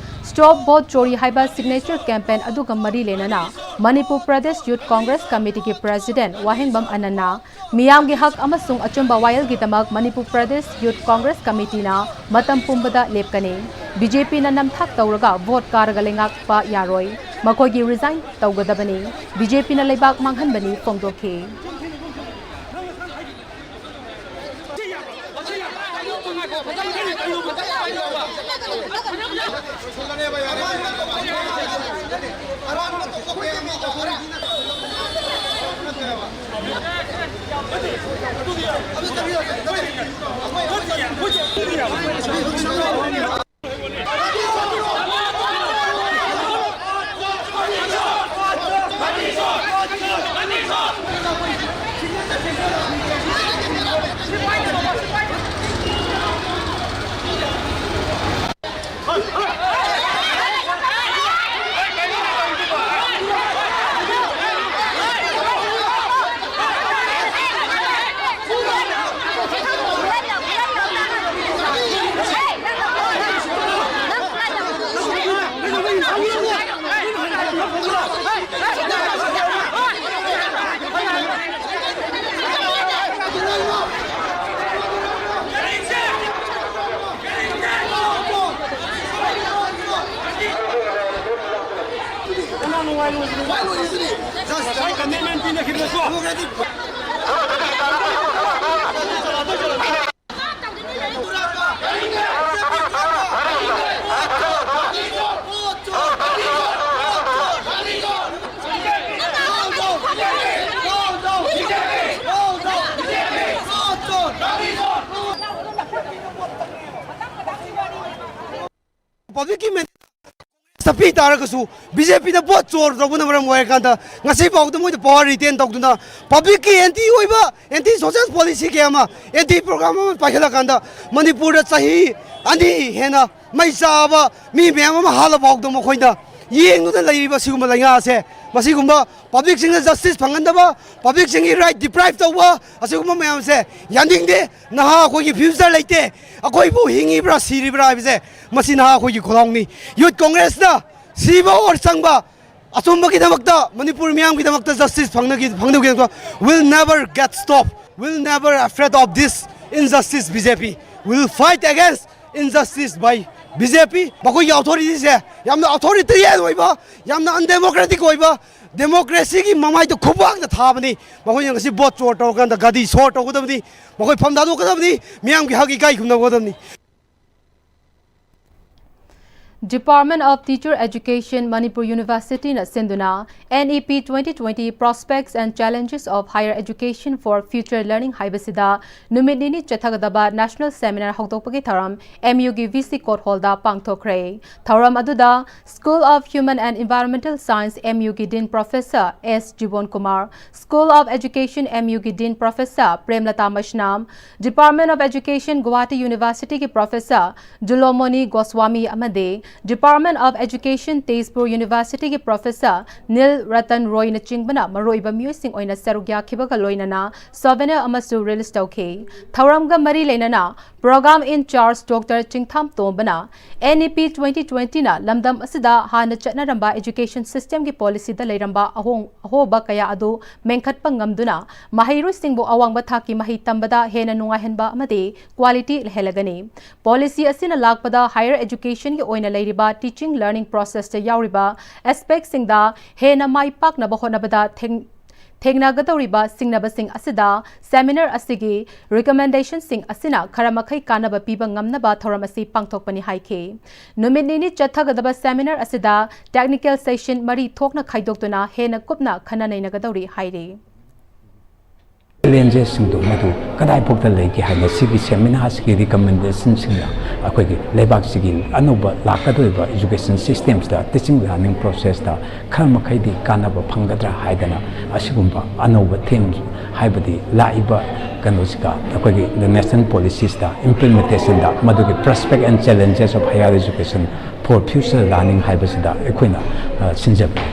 Stop Vote Chori ꯍꯥꯏꯕ signature campaign ꯑꯗꯨꯒ ꯃꯔꯤ ꯂꯩꯅꯅ Manipur Pradesh youth Congress ꯀꯃꯤꯇꯤꯒꯤ president ꯋꯥꯍꯦꯡꯕꯝ ꯑꯅꯟꯅ ꯃꯤꯌꯥꯝꯒꯤ ꯍꯛ ꯑꯃꯁꯨꯡ ꯑꯆꯨꯝꯕ ꯋꯥꯌꯦꯜꯒꯤꯗꯃꯛ ꯃꯅꯤꯄꯨꯔ ꯄ꯭ꯔꯗꯦꯁ ꯌꯨꯊ ꯀꯣꯡꯒ꯭ꯔꯦꯁ ꯀꯃꯤꯇꯤꯅ ꯃꯇꯝ ꯄꯨꯝꯕꯗ ꯂꯦꯞꯀꯅꯤ꯫ BJPꯅ ꯅꯝꯊꯥꯛ ꯇꯧꯔꯒ ꯚꯣꯠ ꯀꯥꯔꯒ ꯂꯩꯉꯥꯛꯄ ꯌꯥꯔꯣꯏ꯫ ꯃꯈꯣꯏꯒꯤ resign ꯇꯧꯒꯗꯕꯅꯤ꯫ BJPꯅ ꯂꯩꯕꯥꯛ ꯃꯥꯡꯍꯟꯕꯅꯤ ꯐꯣꯡꯗꯣꯛꯈꯤ꯫ ꯄꯕ꯭ꯂꯤꯛꯀꯤ ꯃꯦꯟꯗꯦꯠ ꯄꯤ ꯇꯥꯔꯒꯁꯨ ꯕꯤ ꯖꯦ ꯄꯤꯅ ꯚꯣꯠ ꯆꯣꯔ ꯇꯧꯕꯅ ꯃꯔꯝ ꯑꯣꯏꯔꯀꯥꯟꯗ ꯉꯁꯤ ꯐꯥꯎꯗ ꯃꯣꯏꯗ ꯄꯋꯥꯔ ꯔꯤꯇꯦꯟ ꯇꯧꯗꯨꯅ ꯄꯕ꯭ꯂꯤꯛꯀꯤ ꯑꯦꯟꯇꯤ ꯑꯣꯏꯕ, ꯑꯦꯟꯇꯤ ꯁꯣꯁꯦꯜ ꯄꯣꯂꯤꯁꯤ ꯀꯌꯥ ꯑꯃ, ꯑꯦꯟꯇꯤ ꯄ꯭ꯔꯣꯒ꯭ꯔꯥꯝ ꯑꯃ ꯄꯥꯏꯈꯠꯂꯀꯥꯟꯗ ꯃꯅꯤꯄꯨꯔꯗ ꯆꯍꯤ ꯑꯅꯤ ꯍꯦꯟꯅ ꯃꯩ ꯆꯥꯕ ꯃꯤ ꯃꯌꯥꯝ ꯑꯃ ꯍꯥꯠꯂ ꯐꯥꯎꯗ ꯃꯈꯣꯏꯅ ꯌꯦꯡꯗꯨꯅ ꯂꯩꯔꯤꯕ ꯁꯤꯒꯨꯝꯕ ꯂꯩꯉꯥꯛ ꯑꯁꯦ, ꯃꯁꯤꯒꯨꯝꯕ ꯄꯕ꯭ꯂꯤꯛꯁꯤꯡꯅ ꯖꯁꯇꯤꯁ ꯐꯪꯍꯟꯗꯕ, ꯄꯕ꯭ꯂꯤꯛꯁꯤꯡꯒꯤ ꯔꯥꯏꯠ ꯗꯤꯄ꯭ꯔꯥꯏꯚ ꯇꯧꯕ, ꯑꯁꯤꯒꯨꯝꯕ ꯃꯌꯥꯝꯁꯦ ꯌꯥꯅꯤꯡꯗꯦ꯫ ꯅꯍꯥ ꯑꯩꯈꯣꯏꯒꯤ ꯐ꯭ꯌꯨꯆꯔ ꯂꯩꯇꯦ꯫ ꯑꯩꯈꯣꯏꯕꯨ ꯍꯤꯡꯉꯤꯕ꯭ꯔꯥ ꯁꯤꯔꯤꯕ꯭ꯔꯥ ꯍꯥꯏꯕꯁꯦ ꯃꯁꯤ ꯅꯍꯥ ꯑꯩꯈꯣꯏꯒꯤ ꯈꯣꯜꯂꯥꯎꯅꯤ꯫ ꯌꯨꯠ ꯀꯣꯡꯒ꯭ꯔꯦꯁꯅ ꯁꯤꯕ ꯑꯣꯔ ꯆꯪꯕ ꯑꯆꯨꯝꯕꯒꯤꯗꯃꯛꯇ, ꯃꯅꯤꯄꯨꯔ ꯃꯤꯌꯥꯝꯒꯤꯗꯃꯛꯇ ꯖꯁꯇꯤꯁ ꯐꯪꯅꯒꯤ-, ꯐꯪꯅꯕꯒꯤꯗꯃꯛꯇ will never get stop, will never afraid of this injustice. B J P will fight against injustice by B J P꯫ ꯃꯈꯣꯏꯒꯤ ꯑꯣꯊꯣꯔꯤꯇꯤꯁꯦ ꯌꯥꯝꯅ ꯑꯣꯊꯣꯔꯤꯇꯦꯔꯤꯌꯟ ꯑꯣꯏꯕ, ꯌꯥꯝꯅ ꯑꯟꯗꯦꯃꯣꯀ꯭ꯔꯦꯇꯤꯛ ꯑꯣꯏꯕ, ꯗꯦꯃꯣꯀ꯭ꯔꯦꯁꯤꯒꯤ ꯃꯃꯥꯏꯗ ꯈꯨꯕꯥꯛꯅ ꯊꯥꯕꯅꯤ꯫ ꯃꯈꯣꯏꯅ ꯉꯁꯤ ꯚꯣꯠ ꯆꯣꯔ ꯇꯧꯔꯀꯥꯟꯗ ꯒꯥꯔꯤ ꯁꯣꯔ ꯇꯧꯒꯗꯕꯅꯤ, ꯃꯈꯣꯏ ꯐꯝ ꯊꯥꯗꯣꯛꯀꯗꯕꯅꯤ, ꯃꯤꯌꯥꯝꯒꯤ ꯍꯛ ꯏꯀꯥꯏ ꯈꯨꯝꯅꯒꯗꯕꯅꯤ꯫ Department of Teacher Education, Manipur University ꯅ ꯁꯤꯟꯗꯨꯅ N E P twenty twenty Prospects and Challenges of Higher Education for Future Learning ꯍꯥꯏꯕꯁꯤꯗ ꯅꯨꯃꯤꯠ ꯅꯤꯅꯤ ꯆꯠꯊꯒꯗꯕ National Seminar ꯍꯧꯗꯣꯛꯄꯒꯤ ꯊꯧꯔꯝ M U ꯒꯤ V C Court Hall ꯗ ꯄꯥꯡꯊꯣꯛꯈ꯭ꯔꯦ꯫ ꯊꯧꯔꯝ ꯑꯗꯨꯗ School of Human and Environmental Science, M U ꯒꯤ Dean Professor S ꯖꯤꯕꯣꯟ Kumar, School of Education, M U ꯒꯤ Dean Professor ꯄ꯭ꯔꯦꯝꯂꯇꯥ Meisnam, Department of Education, Guwahati University ꯒꯤ Professor ꯖꯨꯂꯣꯃꯣꯅꯤ Goswami ꯑꯃꯗꯤ Department of Education, Tezpur University ꯒꯤ Professor ꯅꯤꯜ ꯔꯇꯟ ꯔꯣꯏꯅꯆꯤꯡꯕꯅ ꯃꯔꯨꯑꯣꯏꯕ ꯃꯤꯑꯣꯏꯁꯤꯡ ꯑꯣꯏꯅ ꯁꯔꯨꯛ ꯌꯥꯈꯤꯕꯒ ꯂꯣꯏꯅꯅ souvenir ꯑꯃꯁꯨ release ꯇꯧꯈꯤ꯫ ꯊꯧꯔꯝꯒ ꯃꯔꯤ ꯂꯩꯅꯅ Program in Charge Doctor ꯆꯤꯡꯊꯥꯝ ꯇꯣꯝꯕꯅ N E P twenty twenty ꯅ ꯂꯝꯗꯝ ꯑꯁꯤꯗ ꯍꯥꯟꯅ ꯆꯠꯅꯔꯝꯕ education system ꯒꯤ policy ꯗ ꯂꯩꯔꯝꯕ ꯑꯍꯣꯡ ꯑꯍꯣꯕ ꯀꯌꯥ ꯑꯗꯨ ꯃꯦꯟꯈꯠꯄ ꯉꯝꯗꯨꯅ ꯃꯍꯩꯔꯣꯏꯁꯤꯡꯕꯨ ꯑꯋꯥꯡꯕ ꯊꯥꯛꯀꯤ ꯃꯍꯩ ꯇꯝꯕꯗ ꯍꯦꯟꯅ ꯅꯨꯡꯉꯥꯏꯍꯟꯕ ꯑꯃꯗꯤ quality ꯂꯩꯍꯜꯂꯒꯅꯤ꯫ Policy ꯑꯁꯤꯅ ꯂꯥꯛꯄꯗ higher education ꯒꯤ ꯑꯣꯏꯅ ꯂꯩꯔꯤꯕ teaching learning process ꯇ ꯌꯥꯎꯔꯤꯕ aspect ꯁꯤꯡꯗ ꯍꯦꯟꯅ ꯃꯥꯏ ꯄꯥꯛꯅꯕ ꯍꯣꯠꯅꯕꯗ ꯊꯦꯡ-, ꯊꯦꯡꯅꯒꯗꯧꯔꯤꯕ ꯁꯤꯡꯅꯕꯁꯤꯡ ꯑꯁꯤꯗ seminar ꯑꯁꯤꯒꯤ recommendation ꯁꯤꯡ ꯑꯁꯤꯅ ꯈꯔ ꯃꯈꯩ ꯀꯥꯟꯅꯕ ꯄꯤꯕ ꯉꯝꯅꯕ ꯊꯧꯔꯝ ꯑꯁꯤ ꯄꯥꯡꯊꯣꯛꯄꯅꯤ ꯍꯥꯏꯈꯤ꯫ ꯅꯨꯃꯤꯠ ꯅꯤꯅꯤ ꯆꯠꯊꯒꯗꯕ seminar ꯑꯁꯤꯗ technical session ꯃꯔꯤ ꯊꯣꯛꯅ ꯈꯥꯏꯗꯣꯛꯇꯨꯅ ꯍꯦꯟꯅ ꯀꯨꯞꯅ ꯈꯟꯅ ꯅꯩꯅꯒꯗꯧꯔꯤ ꯍꯥꯏꯔꯤ꯫ ꯆꯦꯂꯦꯟꯖꯦꯁꯁꯤꯡꯗꯣ ꯃꯗꯨ ꯀꯗꯥꯏꯐꯥꯎꯗ ꯂꯩꯒꯦ ꯍꯥꯏꯅ ꯁꯤꯒꯤ ꯁꯦꯃꯤꯅꯥꯔꯁꯤꯒꯤ ꯔꯤꯀꯃꯦꯟꯗꯦꯁꯟꯁꯤꯡꯅ ꯑꯩꯈꯣꯏꯒꯤ ꯂꯩꯕꯥꯛꯁꯤꯒꯤ ꯑꯅꯧꯕ ꯂꯥꯛꯀꯗꯧꯔꯤꯕ education systemꯁꯤꯗ teaching learning processꯇ ꯈꯔ ꯃꯈꯩꯗꯤ ꯀꯥꯟꯅꯕ ꯐꯪꯒꯗ꯭ꯔꯥ ꯍꯥꯏꯗꯅ ꯑꯁꯤꯒꯨꯝꯕ ꯑꯅꯧꯕ theme ꯍꯥꯏꯕꯗꯤ ꯂꯥꯛꯏꯕ ꯀꯩꯅꯣꯁꯤꯗ ꯑꯩꯈꯣꯏꯒꯤ national policysꯇ implementationꯗ ꯃꯗꯨꯒꯤ prospect and challenges of higher education for future learning ꯍꯥꯏꯕꯁꯤꯗ ꯑꯩꯈꯣꯏꯅ ꯁꯤꯟꯖꯕꯅꯤ꯫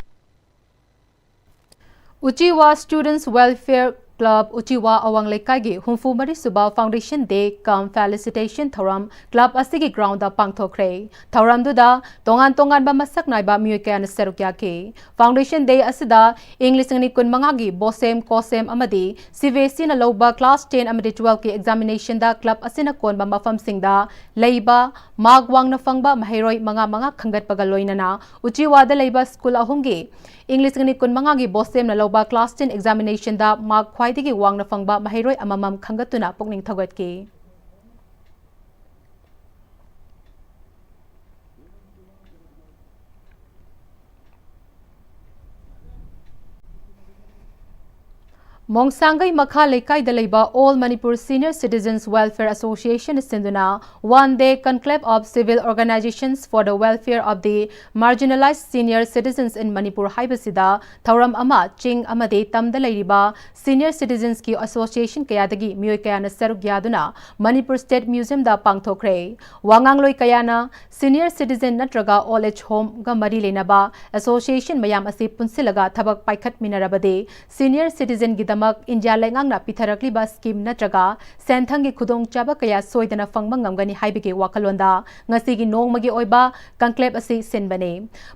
ꯎꯆꯤꯋꯥ Students Welfare Club ꯎꯆꯤꯋꯥ ꯑꯋꯥꯡ ꯂꯩꯀꯥꯏꯒꯤ ꯍꯨꯝꯐꯨ ꯃꯔꯤ ꯁꯨꯕ Foundation Day cum Felicitation ꯊꯧꯔꯝ club ꯑꯁꯤꯒꯤ groundꯗ ꯄꯥꯡꯊꯣꯛꯈ꯭ꯔꯦ꯫ ꯊꯧꯔꯝꯗꯨꯗ ꯇꯣꯉꯥꯟ ꯇꯣꯉꯥꯟꯕ ꯃꯁꯛ ꯅꯥꯏꯕ ꯃꯤꯑꯣꯏ ꯀꯌꯥꯅ ꯁꯔꯨꯛ ꯌꯥꯈꯤ꯫ Foundation Day ꯑꯁꯤꯗ ꯏꯪ ꯂꯤꯁꯤꯡ ꯑꯅꯤ ꯀꯨꯟ ꯃꯉꯥꯒꯤ BOSEM, COSEM ꯑꯃꯗꯤ CBSEꯅ ꯂꯧꯕ class ten ꯑꯃꯗꯤ twelveꯀꯤ examinationꯗ club ꯑꯁꯤꯅ ꯀꯣꯟꯕ ꯃꯐꯝꯁꯤꯡꯗ ꯂꯩꯕ mark ꯋꯥꯡꯅ ꯐꯪꯕ ꯃꯍꯩꯔꯣꯏ ꯃꯉꯥ ꯃꯉꯥ ꯈꯟꯒꯠꯄꯒ ꯂꯣꯏꯅꯅ ꯎꯆꯤꯋꯥꯗ ꯂꯩꯕ school ꯑꯍꯨꯝꯒꯤ ꯏꯪ ꯂꯤꯁꯤꯡ ꯑꯅꯤ ꯀꯨꯟ ꯃꯉꯥꯒꯤ BOSEMꯅ ꯂꯧꯕ class ten examinationꯗ mark ꯈ꯭ꯋꯥꯏꯗꯒꯤ ꯋꯥꯡꯅ ꯐꯪꯕ ꯃꯍꯩꯔꯣꯏ ꯑꯃꯃꯝ ꯈꯟꯒꯠꯇꯨꯅ ꯄꯨꯛꯅꯤꯡ ꯊꯧꯒꯠꯈꯤ꯫ ꯃꯣꯡꯁꯥꯡꯒꯩ ꯃꯈꯥ ꯂꯩꯀꯥꯏꯗ ꯂꯩꯕ All Manipur Senior Citizens Welfare Association ꯁꯤꯟꯗꯨꯅ One Day Conclave of Civil Organizations for the Welfare of the Marginalized Senior Citizens in Manipur ꯍꯥꯏꯕꯁꯤꯗ ꯊꯧꯔꯝ ꯑꯃ ꯆꯤꯡ ꯑꯃꯗꯤ ꯇꯝꯗ ꯂꯩꯔꯤꯕ senior citizensꯀꯤ association ꯀꯌꯥꯗꯒꯤ ꯃꯤꯑꯣꯏ ꯀꯌꯥꯅ ꯁꯔꯨꯛ ꯌꯥꯗꯨꯅ Manipur State Museumꯗ ꯄꯥꯡꯊꯣꯛꯈ꯭ꯔꯦ꯫ ꯋꯥꯉꯥꯡꯂꯣꯏ ꯀꯌꯥꯅ senior citizen ꯅꯠꯇ꯭ꯔꯒ old age homeꯒ ꯃꯔꯤ ꯂꯩꯅꯕ association ꯃꯌꯥꯝ ꯑꯁꯤ ꯄꯨꯟꯁꯤꯜꯂꯒ ꯊꯕꯛ ꯄꯥꯏꯈꯠꯃꯤꯟꯅꯔꯕꯗꯤ senior citizenꯒꯤꯗꯃꯛ ꯏꯟꯗꯤꯌꯥ ꯂꯩꯉꯥꯛꯅ ꯄꯤꯊꯔꯛꯂꯤꯕ scheme ꯅꯠꯇ꯭ꯔꯒ ꯁꯦꯟꯊꯪꯒꯤ ꯈꯨꯗꯣꯡꯆꯥꯕ ꯀꯌꯥ ꯁꯣꯏꯗꯅ ꯐꯪꯕ ꯉꯝꯒꯅꯤ ꯍꯥꯏꯕꯒꯤ ꯋꯥꯈꯜꯂꯣꯟꯗ ꯉꯁꯤꯒꯤ ꯅꯣꯡꯃꯒꯤ ꯑꯣꯏꯕ conclave ꯑꯁꯤ ꯁꯤꯟꯕꯅꯤ꯫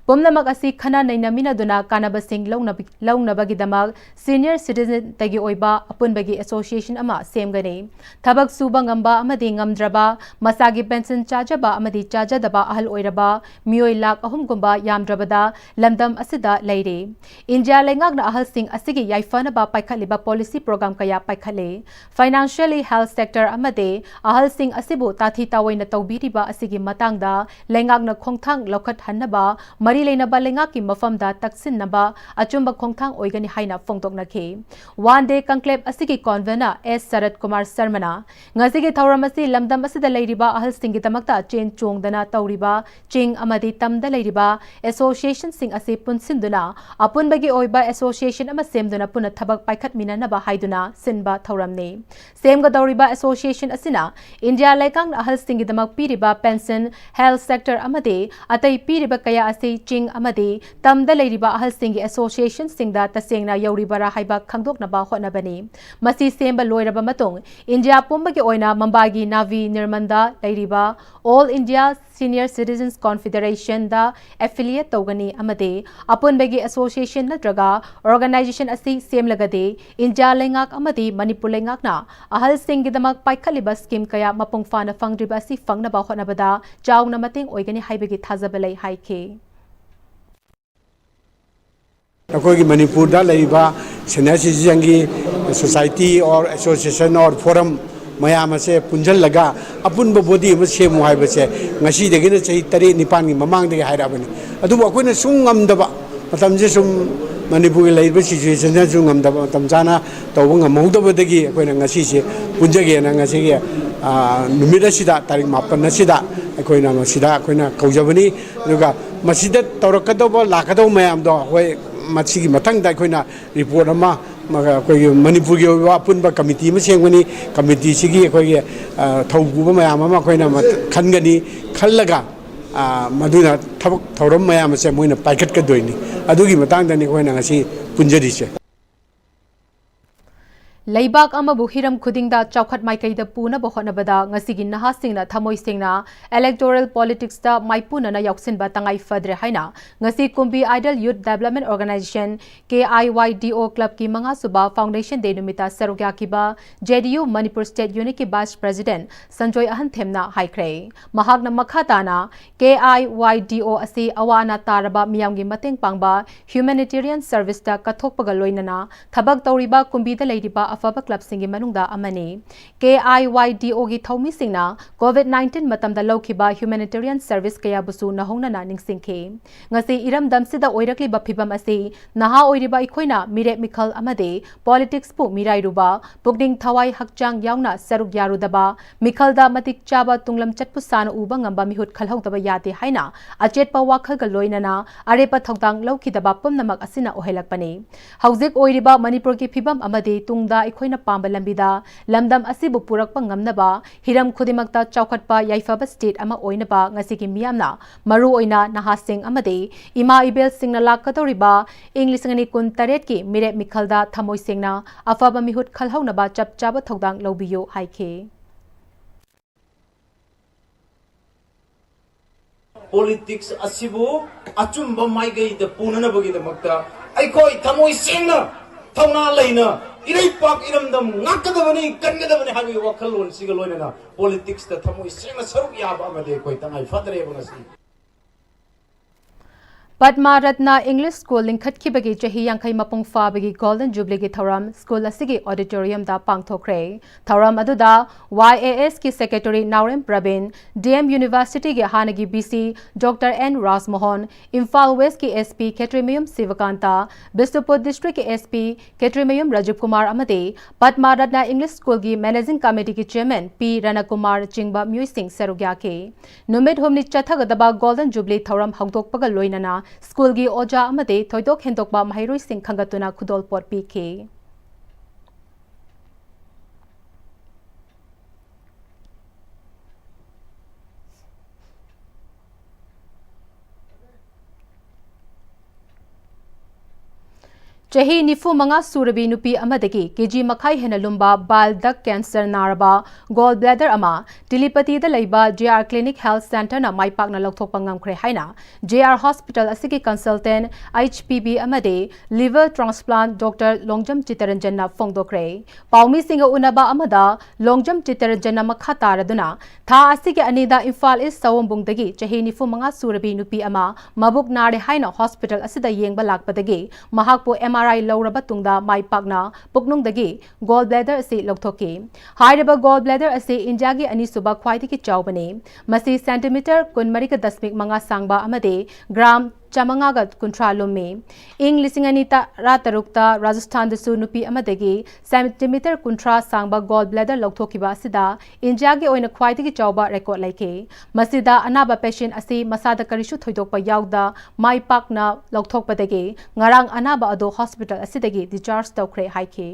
ꯄꯨꯝꯅꯃꯛ ꯑꯁꯤ ꯈꯟꯅ ꯅꯩꯅꯃꯤꯟꯅꯗꯨꯅ ꯀꯥꯟꯅꯕꯁꯤꯡ ꯂꯧꯅꯕ-, ꯂꯧꯅꯕꯒꯤꯗꯃꯛ senior citizenꯗꯒꯤ ꯑꯣꯏꯕ ꯑꯄꯨꯟꯕꯒꯤ association ꯑꯃ ꯁꯦꯝꯒꯅꯤ꯫ ꯊꯕꯛ ꯁꯨꯕ ꯉꯝꯕ ꯑꯃꯗꯤ ꯉꯝꯗ꯭ꯔꯕ, ꯃꯁꯥꯒꯤ pension ꯆꯥꯖꯕ ꯑꯃꯗꯤ ꯆꯥꯖꯗꯕ ꯑꯍꯜ ꯑꯣꯏꯔꯕ ꯃꯤꯑꯣꯏ ꯂꯥꯈ ꯑꯍꯨꯝꯒꯨꯝꯕ ꯌꯥꯝꯗ꯭ꯔꯕꯗ ꯂꯝꯗꯝ ꯑꯁꯤꯗ ꯂꯩꯔꯤ꯫ ꯏꯟꯗꯤꯌꯥ ꯂꯩꯉꯥꯛꯅ ꯑꯍꯜꯁꯤꯡ ꯑꯁꯤꯒꯤ ꯌꯥꯏꯐꯅꯕ ꯄꯥꯏꯈꯠꯂꯤꯕ ꯄꯣꯂꯤꯁꯤ ꯄ꯭ꯔꯣꯒ꯭ꯔꯥꯝ ꯀꯌꯥ ꯄꯥꯏꯈꯠꯂꯤ꯫ Financially health sector ꯑꯃꯗꯤ ꯑꯍꯜꯁꯤꯡ ꯑꯁꯤꯕꯨ ꯇꯥꯊꯤ ꯇꯥꯑꯣꯏꯅ ꯇꯧꯕꯤꯔꯤꯕ ꯑꯁꯤꯒꯤ ꯃꯇꯥꯡꯗ ꯂꯩꯉꯥꯛꯅ ꯈꯣꯡꯊꯥꯡ ꯂꯧꯈꯠꯍꯟꯅꯕ ꯃꯔꯤ ꯂꯩꯅꯕ ꯂꯩꯉꯥꯛꯀꯤ ꯃꯐꯝꯗ ꯇꯛꯁꯤꯟꯅꯕ ꯑꯆꯨꯝꯕ ꯈꯣꯡꯊꯥꯡ ꯑꯣꯏꯒꯅꯤ ꯍꯥꯏꯅ ꯐꯣꯡꯗꯣꯛꯅꯈꯤ꯫ One day conclave ꯑꯁꯤꯒꯤ convener ꯑꯦꯁ ꯁꯔꯠ ꯀꯨꯃꯥꯔ ꯁꯔꯃꯅ ꯉꯁꯤꯒꯤ ꯊꯧꯔꯝ ꯑꯁꯤ ꯂꯝꯗꯝ ꯑꯁꯤꯗ ꯂꯩꯔꯤꯕ ꯑꯍꯜꯁꯤꯡꯒꯤꯗꯃꯛꯇ ꯆꯦꯟ ꯆꯣꯡꯗꯅ ꯇꯧꯔꯤꯕ ꯆꯤꯡ ꯑꯃꯗꯤ ꯇꯝꯗ ꯂꯩꯔꯤꯕ associationꯁꯤꯡ ꯑꯁꯤ ꯄꯨꯟꯁꯤꯟꯗꯨꯅ ꯑꯄꯨꯟꯕꯒꯤ ꯑꯣꯏꯕ association ꯑꯃ ꯁꯦꯝꯗꯨꯅ ꯄꯨꯟꯅ ꯊꯕꯛ ꯄꯥꯏꯈꯠꯃꯤꯟꯅꯅꯕ ꯍꯥꯏꯗꯨꯅ ꯁꯤꯟꯕ ꯊꯧꯔꯝꯅꯤ꯫ ꯁꯦꯝꯒꯗꯧꯔꯤꯕ association ꯑꯁꯤꯅ ꯏꯟꯗꯤꯌꯥ ꯂꯩꯉꯥꯛꯅ ꯑꯍꯜꯁꯤꯡꯒꯤꯗꯃꯛ ꯄꯤꯔꯤꯕ pension, health sector ꯑꯃꯗꯤ ꯑꯇꯩ ꯄꯤꯔꯤꯕ ꯀꯌꯥ ꯑꯁꯤ ꯆꯤꯡ ꯑꯃꯗꯤ ꯇꯝꯗ ꯂꯩꯔꯤꯕ ꯑꯍꯜꯁꯤꯡꯒꯤ associationꯁꯤꯡꯗ ꯇꯁꯦꯡꯅ ꯌꯧꯔꯤꯕꯔꯥ ꯍꯥꯏꯕ ꯈꯪꯗꯣꯛꯅꯕ ꯍꯣꯠꯅꯕꯅꯤ꯫ ꯃꯁꯤ ꯁꯦꯝꯕ ꯂꯣꯏꯔꯕ ꯃꯇꯨꯡ ꯏꯟꯗꯤꯌꯥ ꯄꯨꯝꯕꯒꯤ ꯑꯣꯏꯅ ꯃꯨꯝꯕꯥꯏꯒꯤ ꯅꯥꯚꯤ ꯅꯤꯔꯃꯟꯗ ꯂꯩꯔꯤꯕ All India Senior Citizens Confederationꯗ affiliate ꯇꯧꯒꯅꯤ ꯑꯃꯗꯤ ꯑꯄꯨꯟꯕꯒꯤ association ꯅꯠꯇ꯭ꯔꯒ organization ꯑꯁꯤ ꯁꯦꯝꯂꯒꯗꯤ ꯏꯟꯗꯤꯌꯥ ꯂꯩꯉꯥꯛ ꯑꯃꯗꯤ ꯃꯅꯤꯄꯨꯔ ꯂꯩꯉꯥꯛꯅ ꯑꯍꯜꯁꯤꯡꯒꯤꯗꯃꯛ ꯄꯥꯏꯈꯠꯂꯤꯕ scheme ꯀꯌꯥ ꯃꯄꯨꯡ ꯐꯥꯅ ꯐꯪꯗ꯭ꯔꯤꯕ ꯑꯁꯤ ꯐꯪꯅꯕ ꯍꯣꯠꯅꯕꯗ ꯆꯥꯎꯅ ꯃꯇꯦꯡ ꯑꯣꯏꯒꯅꯤ ꯍꯥꯏꯕꯒꯤ ꯊꯥꯖꯕ ꯂꯩ ꯍꯥꯏꯈꯤ꯫ ꯑꯩꯈꯣꯏꯒꯤ ꯃꯅꯤꯄꯨꯔꯗ ꯂꯩꯔꯤꯕ senior citizenꯒꯤ society or association or forum ꯃꯌꯥꯝ ꯑꯁꯦ ꯄꯨꯟꯁꯤꯜꯂꯒ ꯑꯄꯨꯟꯕ body ꯑꯃ ꯁꯦꯝꯃꯨ ꯍꯥꯏꯕꯁꯦ ꯉꯁꯤꯗꯒꯤꯅ ꯆꯍꯤ ꯇꯔꯦꯠ ꯅꯤꯄꯥꯟꯒꯤ ꯃꯃꯥꯡꯗꯒꯤ ꯍꯥꯏꯔꯛꯑꯕꯅꯤ꯫ ꯑꯗꯨꯕꯨ ꯑꯩꯈꯣꯏꯅ ꯁꯨꯝ ꯉꯝꯗꯕ, ꯃꯇꯝꯁꯦ ꯁꯨꯝ ꯃꯅꯤꯄꯨꯔꯒꯤ ꯂꯩꯔꯤꯕ situationꯁꯤꯅꯁꯨ ꯉꯝꯗꯕ, ꯃꯇꯝ ꯆꯥꯅ ꯇꯧꯕ ꯉꯝꯍꯧꯗꯕꯗꯒꯤ ꯑꯩꯈꯣꯏꯅ ꯉꯁꯤꯁꯦ ꯄꯨꯟꯖꯒꯦꯅ ꯉꯁꯤꯒꯤ, ꯑ, ꯅꯨꯃꯤꯠ ꯑꯁꯤꯗ, ꯇꯥꯔꯤꯛ ꯃꯥꯄꯟ ꯑꯁꯤꯗ ꯑꯩꯈꯣꯏꯅ ꯃꯁꯤꯗ ꯑꯩꯈꯣꯏꯅ ꯀꯧꯖꯕꯅꯤ꯫ ꯑꯗꯨꯒ ꯃꯁꯤꯗ ꯇꯧꯔꯛꯀꯗꯧꯕ, ꯂꯥꯛꯀꯗꯧꯕ ꯃꯌꯥꯝꯗꯣ ꯑꯩꯈꯣꯏ ꯃꯁꯤꯒꯤ ꯃꯊꯪꯗ ꯑꯩꯈꯣꯏꯅ report ꯑꯃ, ꯃ-, ꯑꯩꯈꯣꯏꯒꯤ ꯃꯅꯤꯄꯨꯔꯒꯤ ꯑꯣꯏꯕ ꯑꯄꯨꯟꯕ committee ꯑꯃ ꯁꯦꯝꯒꯅꯤ꯫ Committeeꯁꯤꯒꯤ ꯑꯩꯈꯣꯏꯒꯤ, ꯑ, ꯊꯧ ꯄꯨꯕ ꯃꯌꯥꯝ ꯑꯃ ꯑꯩꯈꯣꯏꯅ ꯃꯊ-, ꯈꯟꯒꯅꯤ꯫ ꯈꯜꯂꯒ, ꯑ, ꯃꯗꯨꯅ ꯊꯕꯛ ꯊꯧꯔꯝ ꯃꯌꯥꯝ ꯑꯁꯦ ꯃꯣꯏꯅ ꯄꯥꯏꯈꯠꯀꯗꯣꯏꯅꯤ꯫ ꯑꯗꯨꯒꯤ ꯃꯇꯥꯡꯗꯅꯤ ꯑꯩꯈꯣꯏꯅ ꯉꯁꯤ ꯄꯨꯟꯖꯔꯤꯁꯦ꯫ ꯂꯩꯕꯥꯛ ꯑꯃꯕꯨ ꯍꯤꯔꯝ ꯈꯨꯗꯤꯡꯗ ꯆꯥꯎꯈꯠ ꯃꯥꯏꯀꯩꯗ ꯄꯨꯅꯕ ꯍꯣꯠꯅꯕꯗ ꯉꯁꯤꯒꯤ ꯅꯍꯥꯁꯤꯡꯅ ꯊꯃꯣꯏ ꯁꯦꯡꯅ electoral politics ꯇ ꯃꯥꯏꯄꯨꯅꯅ ꯌꯥꯎꯁꯤꯟꯕ ꯇꯉꯥꯏ ꯐꯗ꯭ꯔꯦ ꯍꯥꯏꯅ ꯉꯁꯤ ꯀꯨꯝꯕꯤ Ideal Youth Development Organization, K I Y D O club ꯀꯤ ꯃꯉꯥꯁꯨꯕ Foundation Day ꯅꯨꯃꯤꯠꯇ ꯁꯔꯨꯛ ꯌꯥꯈꯤꯕ J D U Manipur State Unit ꯀꯤ Vice President ꯁꯟꯖꯣꯏ ꯑꯍꯟꯊꯦꯝꯅ ꯍꯥꯏꯈ꯭ꯔꯦ꯫ ꯃꯍꯥꯛꯅ ꯃꯈꯥ ꯇꯥꯅ, K I Y D O ꯑꯁꯤ ꯑꯋꯥ ꯑꯅꯥ ꯇꯥꯔꯕ ꯃꯤꯌꯥꯝꯒꯤ ꯃꯇꯦꯡ ꯄꯥꯡꯕ humanitarian service ꯇ ꯀꯠꯊꯣꯛꯄꯒ ꯂꯣꯏꯅꯅ ꯊꯕꯛ ꯇꯧꯔꯤꯕ ꯀꯨꯝꯕꯤꯗ ꯂꯩꯔꯤꯕ ꯑꯐꯕ club ꯁꯤꯡꯒꯤ ꯃꯅꯨꯡꯗ ꯑꯃꯅꯤ꯫ K I Y D O ꯒꯤ ꯊꯧꯃꯤꯁꯤꯡꯅ COVID nineteen ꯃꯇꯝꯗ ꯂꯧꯈꯤꯕ humanitarian service ꯀꯌꯥꯕꯨꯁꯨ ꯅꯧꯍꯧꯅꯅ ꯅꯤꯡꯁꯤꯡꯈꯤ꯫ ꯉꯁꯤ ꯏꯔꯝꯗꯝꯁꯤꯗ ꯑꯣꯏꯔꯛꯂꯤꯕ ꯐꯤꯚꯝ ꯑꯁꯤ ꯅꯍꯥ ꯑꯣꯏꯔꯤꯕ ꯑꯩꯈꯣꯏꯅ ꯃꯤꯔꯦꯞ ꯃꯤꯈꯜ ꯑꯃꯗꯤ politics ꯄꯨ ꯃꯤꯔꯥꯏꯔꯨꯕ, ꯄꯨꯛꯅꯤꯡ ꯊꯋꯥꯏ ꯍꯛꯆꯥꯡ ꯌꯥꯎꯅ ꯁꯔꯨꯛ ꯌꯥꯔꯨꯗꯕ, ꯃꯤꯈꯜꯗ ꯃꯇꯤꯛ ꯆꯥꯕ ꯇꯨꯡꯂꯝꯆꯠꯄꯨ ꯁꯥꯅ ꯎꯕ ꯉꯝꯕ ꯃꯤꯍꯨꯠ ꯈꯜꯍꯧꯗꯕ ꯌꯥꯗꯦ ꯍꯥꯏꯅ ꯑꯆꯦꯠꯄ ꯋꯥꯈꯜꯒ ꯂꯣꯏꯅꯅ ꯑꯔꯦꯞꯄ ꯊꯧꯗꯥꯡ ꯂꯧꯈꯤꯗꯕ ꯄꯨꯝꯅꯃꯛ ꯑꯁꯤꯅ ꯑꯣꯏꯍꯜꯂꯛꯄꯅꯤ꯫ ꯍꯧꯖꯤꯛ ꯑꯣꯏꯔꯤꯕ ꯃꯅꯤꯄꯨꯔꯒꯤ ꯐꯤꯚꯝ ꯑꯃꯗꯤ ꯇꯨꯡꯗ ꯑꯩꯈꯣꯏꯅ ꯄꯥꯝꯕ ꯂꯝꯕꯤꯗ ꯂꯝꯗꯝ ꯑꯁꯤꯕꯨ ꯄꯨꯔꯛꯄ ꯉꯝꯅꯕ, ꯍꯤꯔꯝ ꯈꯨꯗꯤꯡꯃꯛꯇ ꯆꯥꯎꯈꯠꯄ ꯌꯥꯏꯐꯕ state ꯑꯃ ꯑꯣꯏꯅꯕ ꯉꯁꯤꯒꯤ ꯃꯤꯌꯥꯝꯅ, ꯃꯔꯨ ꯑꯣꯏꯅ ꯅꯍꯥꯁꯤꯡ ꯑꯃꯗꯤ ꯏꯃꯥ ꯏꯕꯦꯜꯁꯤꯡꯅ ꯂꯥꯛꯀꯗꯧꯔꯤꯕ ꯏꯪ ꯂꯤꯁꯤꯡ ꯑꯅꯤ ꯀꯨꯟ ꯇꯔꯦꯠꯀꯤ ꯃꯤꯔꯦꯞ ꯃꯤꯈꯜꯗ ꯊꯃꯣꯏ ꯁꯦꯡꯅ ꯑꯐꯕ ꯃꯤꯍꯨꯠ ꯈꯜꯍꯧꯅꯕ ꯆꯞ ꯆꯥꯕ ꯊꯧꯗꯥꯡ ꯂꯧꯕꯤꯌꯨ ꯍꯥꯏꯈꯤ꯫ Politics ꯑꯁꯤꯕꯨ ꯑꯆꯨꯝꯕ ꯃꯥꯏꯀꯩꯗ ꯄꯨꯅꯅꯕꯒꯤꯗꯃꯛꯇ ꯑꯩꯈꯣꯏ ꯊꯃꯣꯏ ꯁꯦꯡꯅ, ꯊꯧꯅꯥ ꯂꯩꯅ, ꯏꯔꯩꯄꯥꯛ ꯏꯔꯝꯗꯝ ꯉꯥꯛꯀꯗꯕꯅꯤ, ꯀꯟꯒꯗꯕꯅꯤ ꯍꯥꯏꯕꯒꯤ ꯋꯥꯈꯜꯂꯣꯟꯁꯤꯒ ꯂꯣꯏꯅꯅ politics ꯇ ꯊꯃꯣꯏ ꯁꯦꯡꯅ ꯁꯔꯨꯛ ꯌꯥꯕ ꯑꯃꯗꯤ ꯑꯩꯈꯣꯏ ꯇꯉꯥꯏ ꯐꯗ꯭ꯔꯦꯕ ꯉꯁꯤ꯫ ꯄꯗꯃ ꯔꯠꯅ English School ꯂꯤꯡꯈꯠꯈꯤꯕꯒꯤ ꯆꯍꯤ ꯌꯥꯡꯈꯩ ꯃꯄꯨꯡ ꯐꯥꯕꯒꯤ Golden Jubilee ꯒꯤ ꯊꯧꯔꯝ school ꯑꯁꯤꯒꯤ auditorium ꯗ ꯄꯥꯡꯊꯣꯛꯈ꯭ꯔꯦ꯫ ꯊꯧꯔꯝ ꯑꯗꯨꯗ Y A S ꯀꯤ secretary ꯅꯥꯎꯔꯦꯝ ꯄ꯭ꯔꯕꯤꯟ, D M University ꯒꯤ ꯍꯥꯟꯅꯒꯤ V C Doctor N ꯔꯥꯖꯃꯣꯍꯟ, Imphal West ꯀꯤ S P ꯈꯦꯇ꯭ꯔꯤꯃꯌꯨꯝ ꯁꯤꯕꯀꯥꯟꯇ, ꯕꯤꯁꯅꯨꯄꯨꯔ District ꯀꯤ S P ꯈꯦꯇ꯭ꯔꯤꯃꯌꯨꯝ ꯔꯥꯖꯤꯕ ꯀꯨꯃꯥꯔ ꯑꯃꯗꯤ ꯄꯗꯃ ꯔꯠꯅ English School ꯒꯤ Managing Committee ꯒꯤ Chairman P ꯔꯅꯀꯨꯃꯥꯔ ꯆꯤꯡꯕ ꯃꯤꯑꯣꯏꯁꯤꯡ ꯁꯔꯨꯛ ꯌꯥꯈꯤ꯫ ꯅꯨꯃꯤꯠ ꯍꯨꯝꯅꯤ ꯆꯠꯊꯒꯗꯕ Golden Jubilee ꯊꯧꯔꯝ ꯍꯧꯗꯣꯛꯄꯒ ꯂꯣꯏꯅꯅ school ꯒꯤ ꯑꯣꯖꯥ ꯑꯃꯗꯤ ꯊꯣꯏꯗꯣꯛ ꯍꯦꯟꯗꯣꯛꯄ ꯃꯍꯩꯔꯣꯏꯁꯤꯡ ꯈꯟꯒꯠꯇꯨꯅ ꯈꯨꯗꯣꯜꯄꯣꯠ ꯄꯤꯈꯤ꯫ ꯆꯍꯤ ꯅꯤꯐꯨ ꯃꯉꯥ ꯁꯨꯔꯕꯤ ꯅꯨꯄꯤ ꯑꯃꯗꯒꯤ ꯀꯦꯖꯤ ꯃꯈꯥꯏ ꯍꯦꯟꯅ ꯂꯨꯝꯕ bile duct cancer ꯅꯥꯔꯕ gall bladder ꯑꯃ ꯇꯤꯂꯤꯄꯇꯤꯗ ꯂꯩꯕ J R Clinic Health Centreꯅ ꯃꯥꯏ ꯄꯥꯛꯅ ꯂꯧꯊꯣꯛꯄ ꯉꯝꯈ꯭ꯔꯦ ꯍꯥꯏꯅ J R Hospital ꯑꯁꯤꯒꯤ consultant H P B ꯑꯃꯗꯤ liver transplant Doctor ꯂꯣꯡꯖꯝ ꯆꯤꯠꯇꯔꯟꯖꯟꯅ ꯐꯣꯡꯗꯣꯛꯈ꯭ꯔꯦ꯫ ꯄꯥꯎꯃꯤꯁꯤꯡꯒ ꯎꯅꯕ ꯑꯃꯗ ꯂꯣꯡꯖꯝ ꯆꯤꯠꯇꯔꯟꯖꯟꯅ ꯃꯈꯥ ꯇꯥꯔꯗꯨꯅ, ꯊꯥ ꯑꯁꯤꯒꯤ ꯑꯅꯤꯗ ꯏꯝꯐꯥꯜ ꯏꯁ ꯁꯑꯣꯝꯕꯨꯡꯗꯒꯤ ꯆꯍꯤ ꯅꯤꯐꯨ ꯃꯉꯥ ꯁꯨꯔꯕꯤ ꯅꯨꯄꯤ ꯑꯃ ꯃꯕꯨꯛ ꯅꯥꯔꯦ ꯍꯥꯏꯅ hospital ꯑꯁꯤꯗ ꯌꯦꯡꯕ ꯂꯥꯛꯄꯗꯒꯤ ꯃꯍꯥꯛꯄꯨ M R I ꯂꯧꯔꯕ ꯇꯨꯡꯗ ꯃꯥꯏ ꯄꯥꯛꯅ ꯄꯨꯛꯅꯨꯡꯗꯒꯤ gall bladder ꯑꯁꯤ ꯂꯧꯊꯣꯛꯈꯤ꯫ ꯍꯥꯏꯔꯤꯕ gall bladder ꯑꯁꯤ ꯏꯟꯗꯤꯌꯥꯒꯤ ꯑꯅꯤꯁꯨꯕ ꯈ꯭ꯋꯥꯏꯗꯒꯤ ꯆꯥꯎꯕꯅꯤ꯫ ꯃꯁꯤ centimeter ꯀꯨꯟꯃꯔꯤꯒ ꯗꯁꯃꯤꯛ ꯃꯉꯥ ꯁꯥꯡꯕ ꯑꯃꯗꯤ gram ꯆꯥꯃꯉꯥꯒ ꯀꯨꯟꯊ꯭ꯔꯥ ꯂꯨꯝꯃꯤ꯫ ꯏꯪ ꯂꯤꯁꯤꯡ ꯑꯅꯤ ꯇꯔꯥꯇꯔꯨꯛꯇ ꯔꯥꯖꯁꯊꯥꯟꯗꯁꯨ ꯅꯨꯄꯤ ꯑꯃꯗꯒꯤ centimeter ꯀꯨꯟꯊ꯭ꯔꯥ ꯁꯥꯡꯕ gall bladder ꯂꯧꯊꯣꯛꯈꯤꯕ ꯑꯁꯤꯗ ꯏꯟꯗꯤꯌꯥꯒꯤ ꯑꯣꯏꯅ ꯈ꯭ꯋꯥꯏꯗꯒꯤ ꯆꯥꯎꯕ record ꯂꯩꯈꯤ꯫ ꯃꯁꯤꯗ ꯑꯅꯥꯕ patient ꯑꯁꯤ ꯃꯁꯥꯗ ꯀꯔꯤꯁꯨ ꯊꯣꯏꯗꯣꯛꯄ ꯌꯥꯎꯗ ꯃꯥꯏ ꯄꯥꯛꯅ ꯂꯧꯊꯣꯛꯄꯗꯒꯤ ꯉꯔꯥꯡ ꯑꯅꯥꯕ ꯑꯗꯨ hospital ꯑꯁꯤꯗꯒꯤ discharge ꯇꯧꯈ꯭ꯔꯦ ꯍꯥꯏꯈꯤ꯫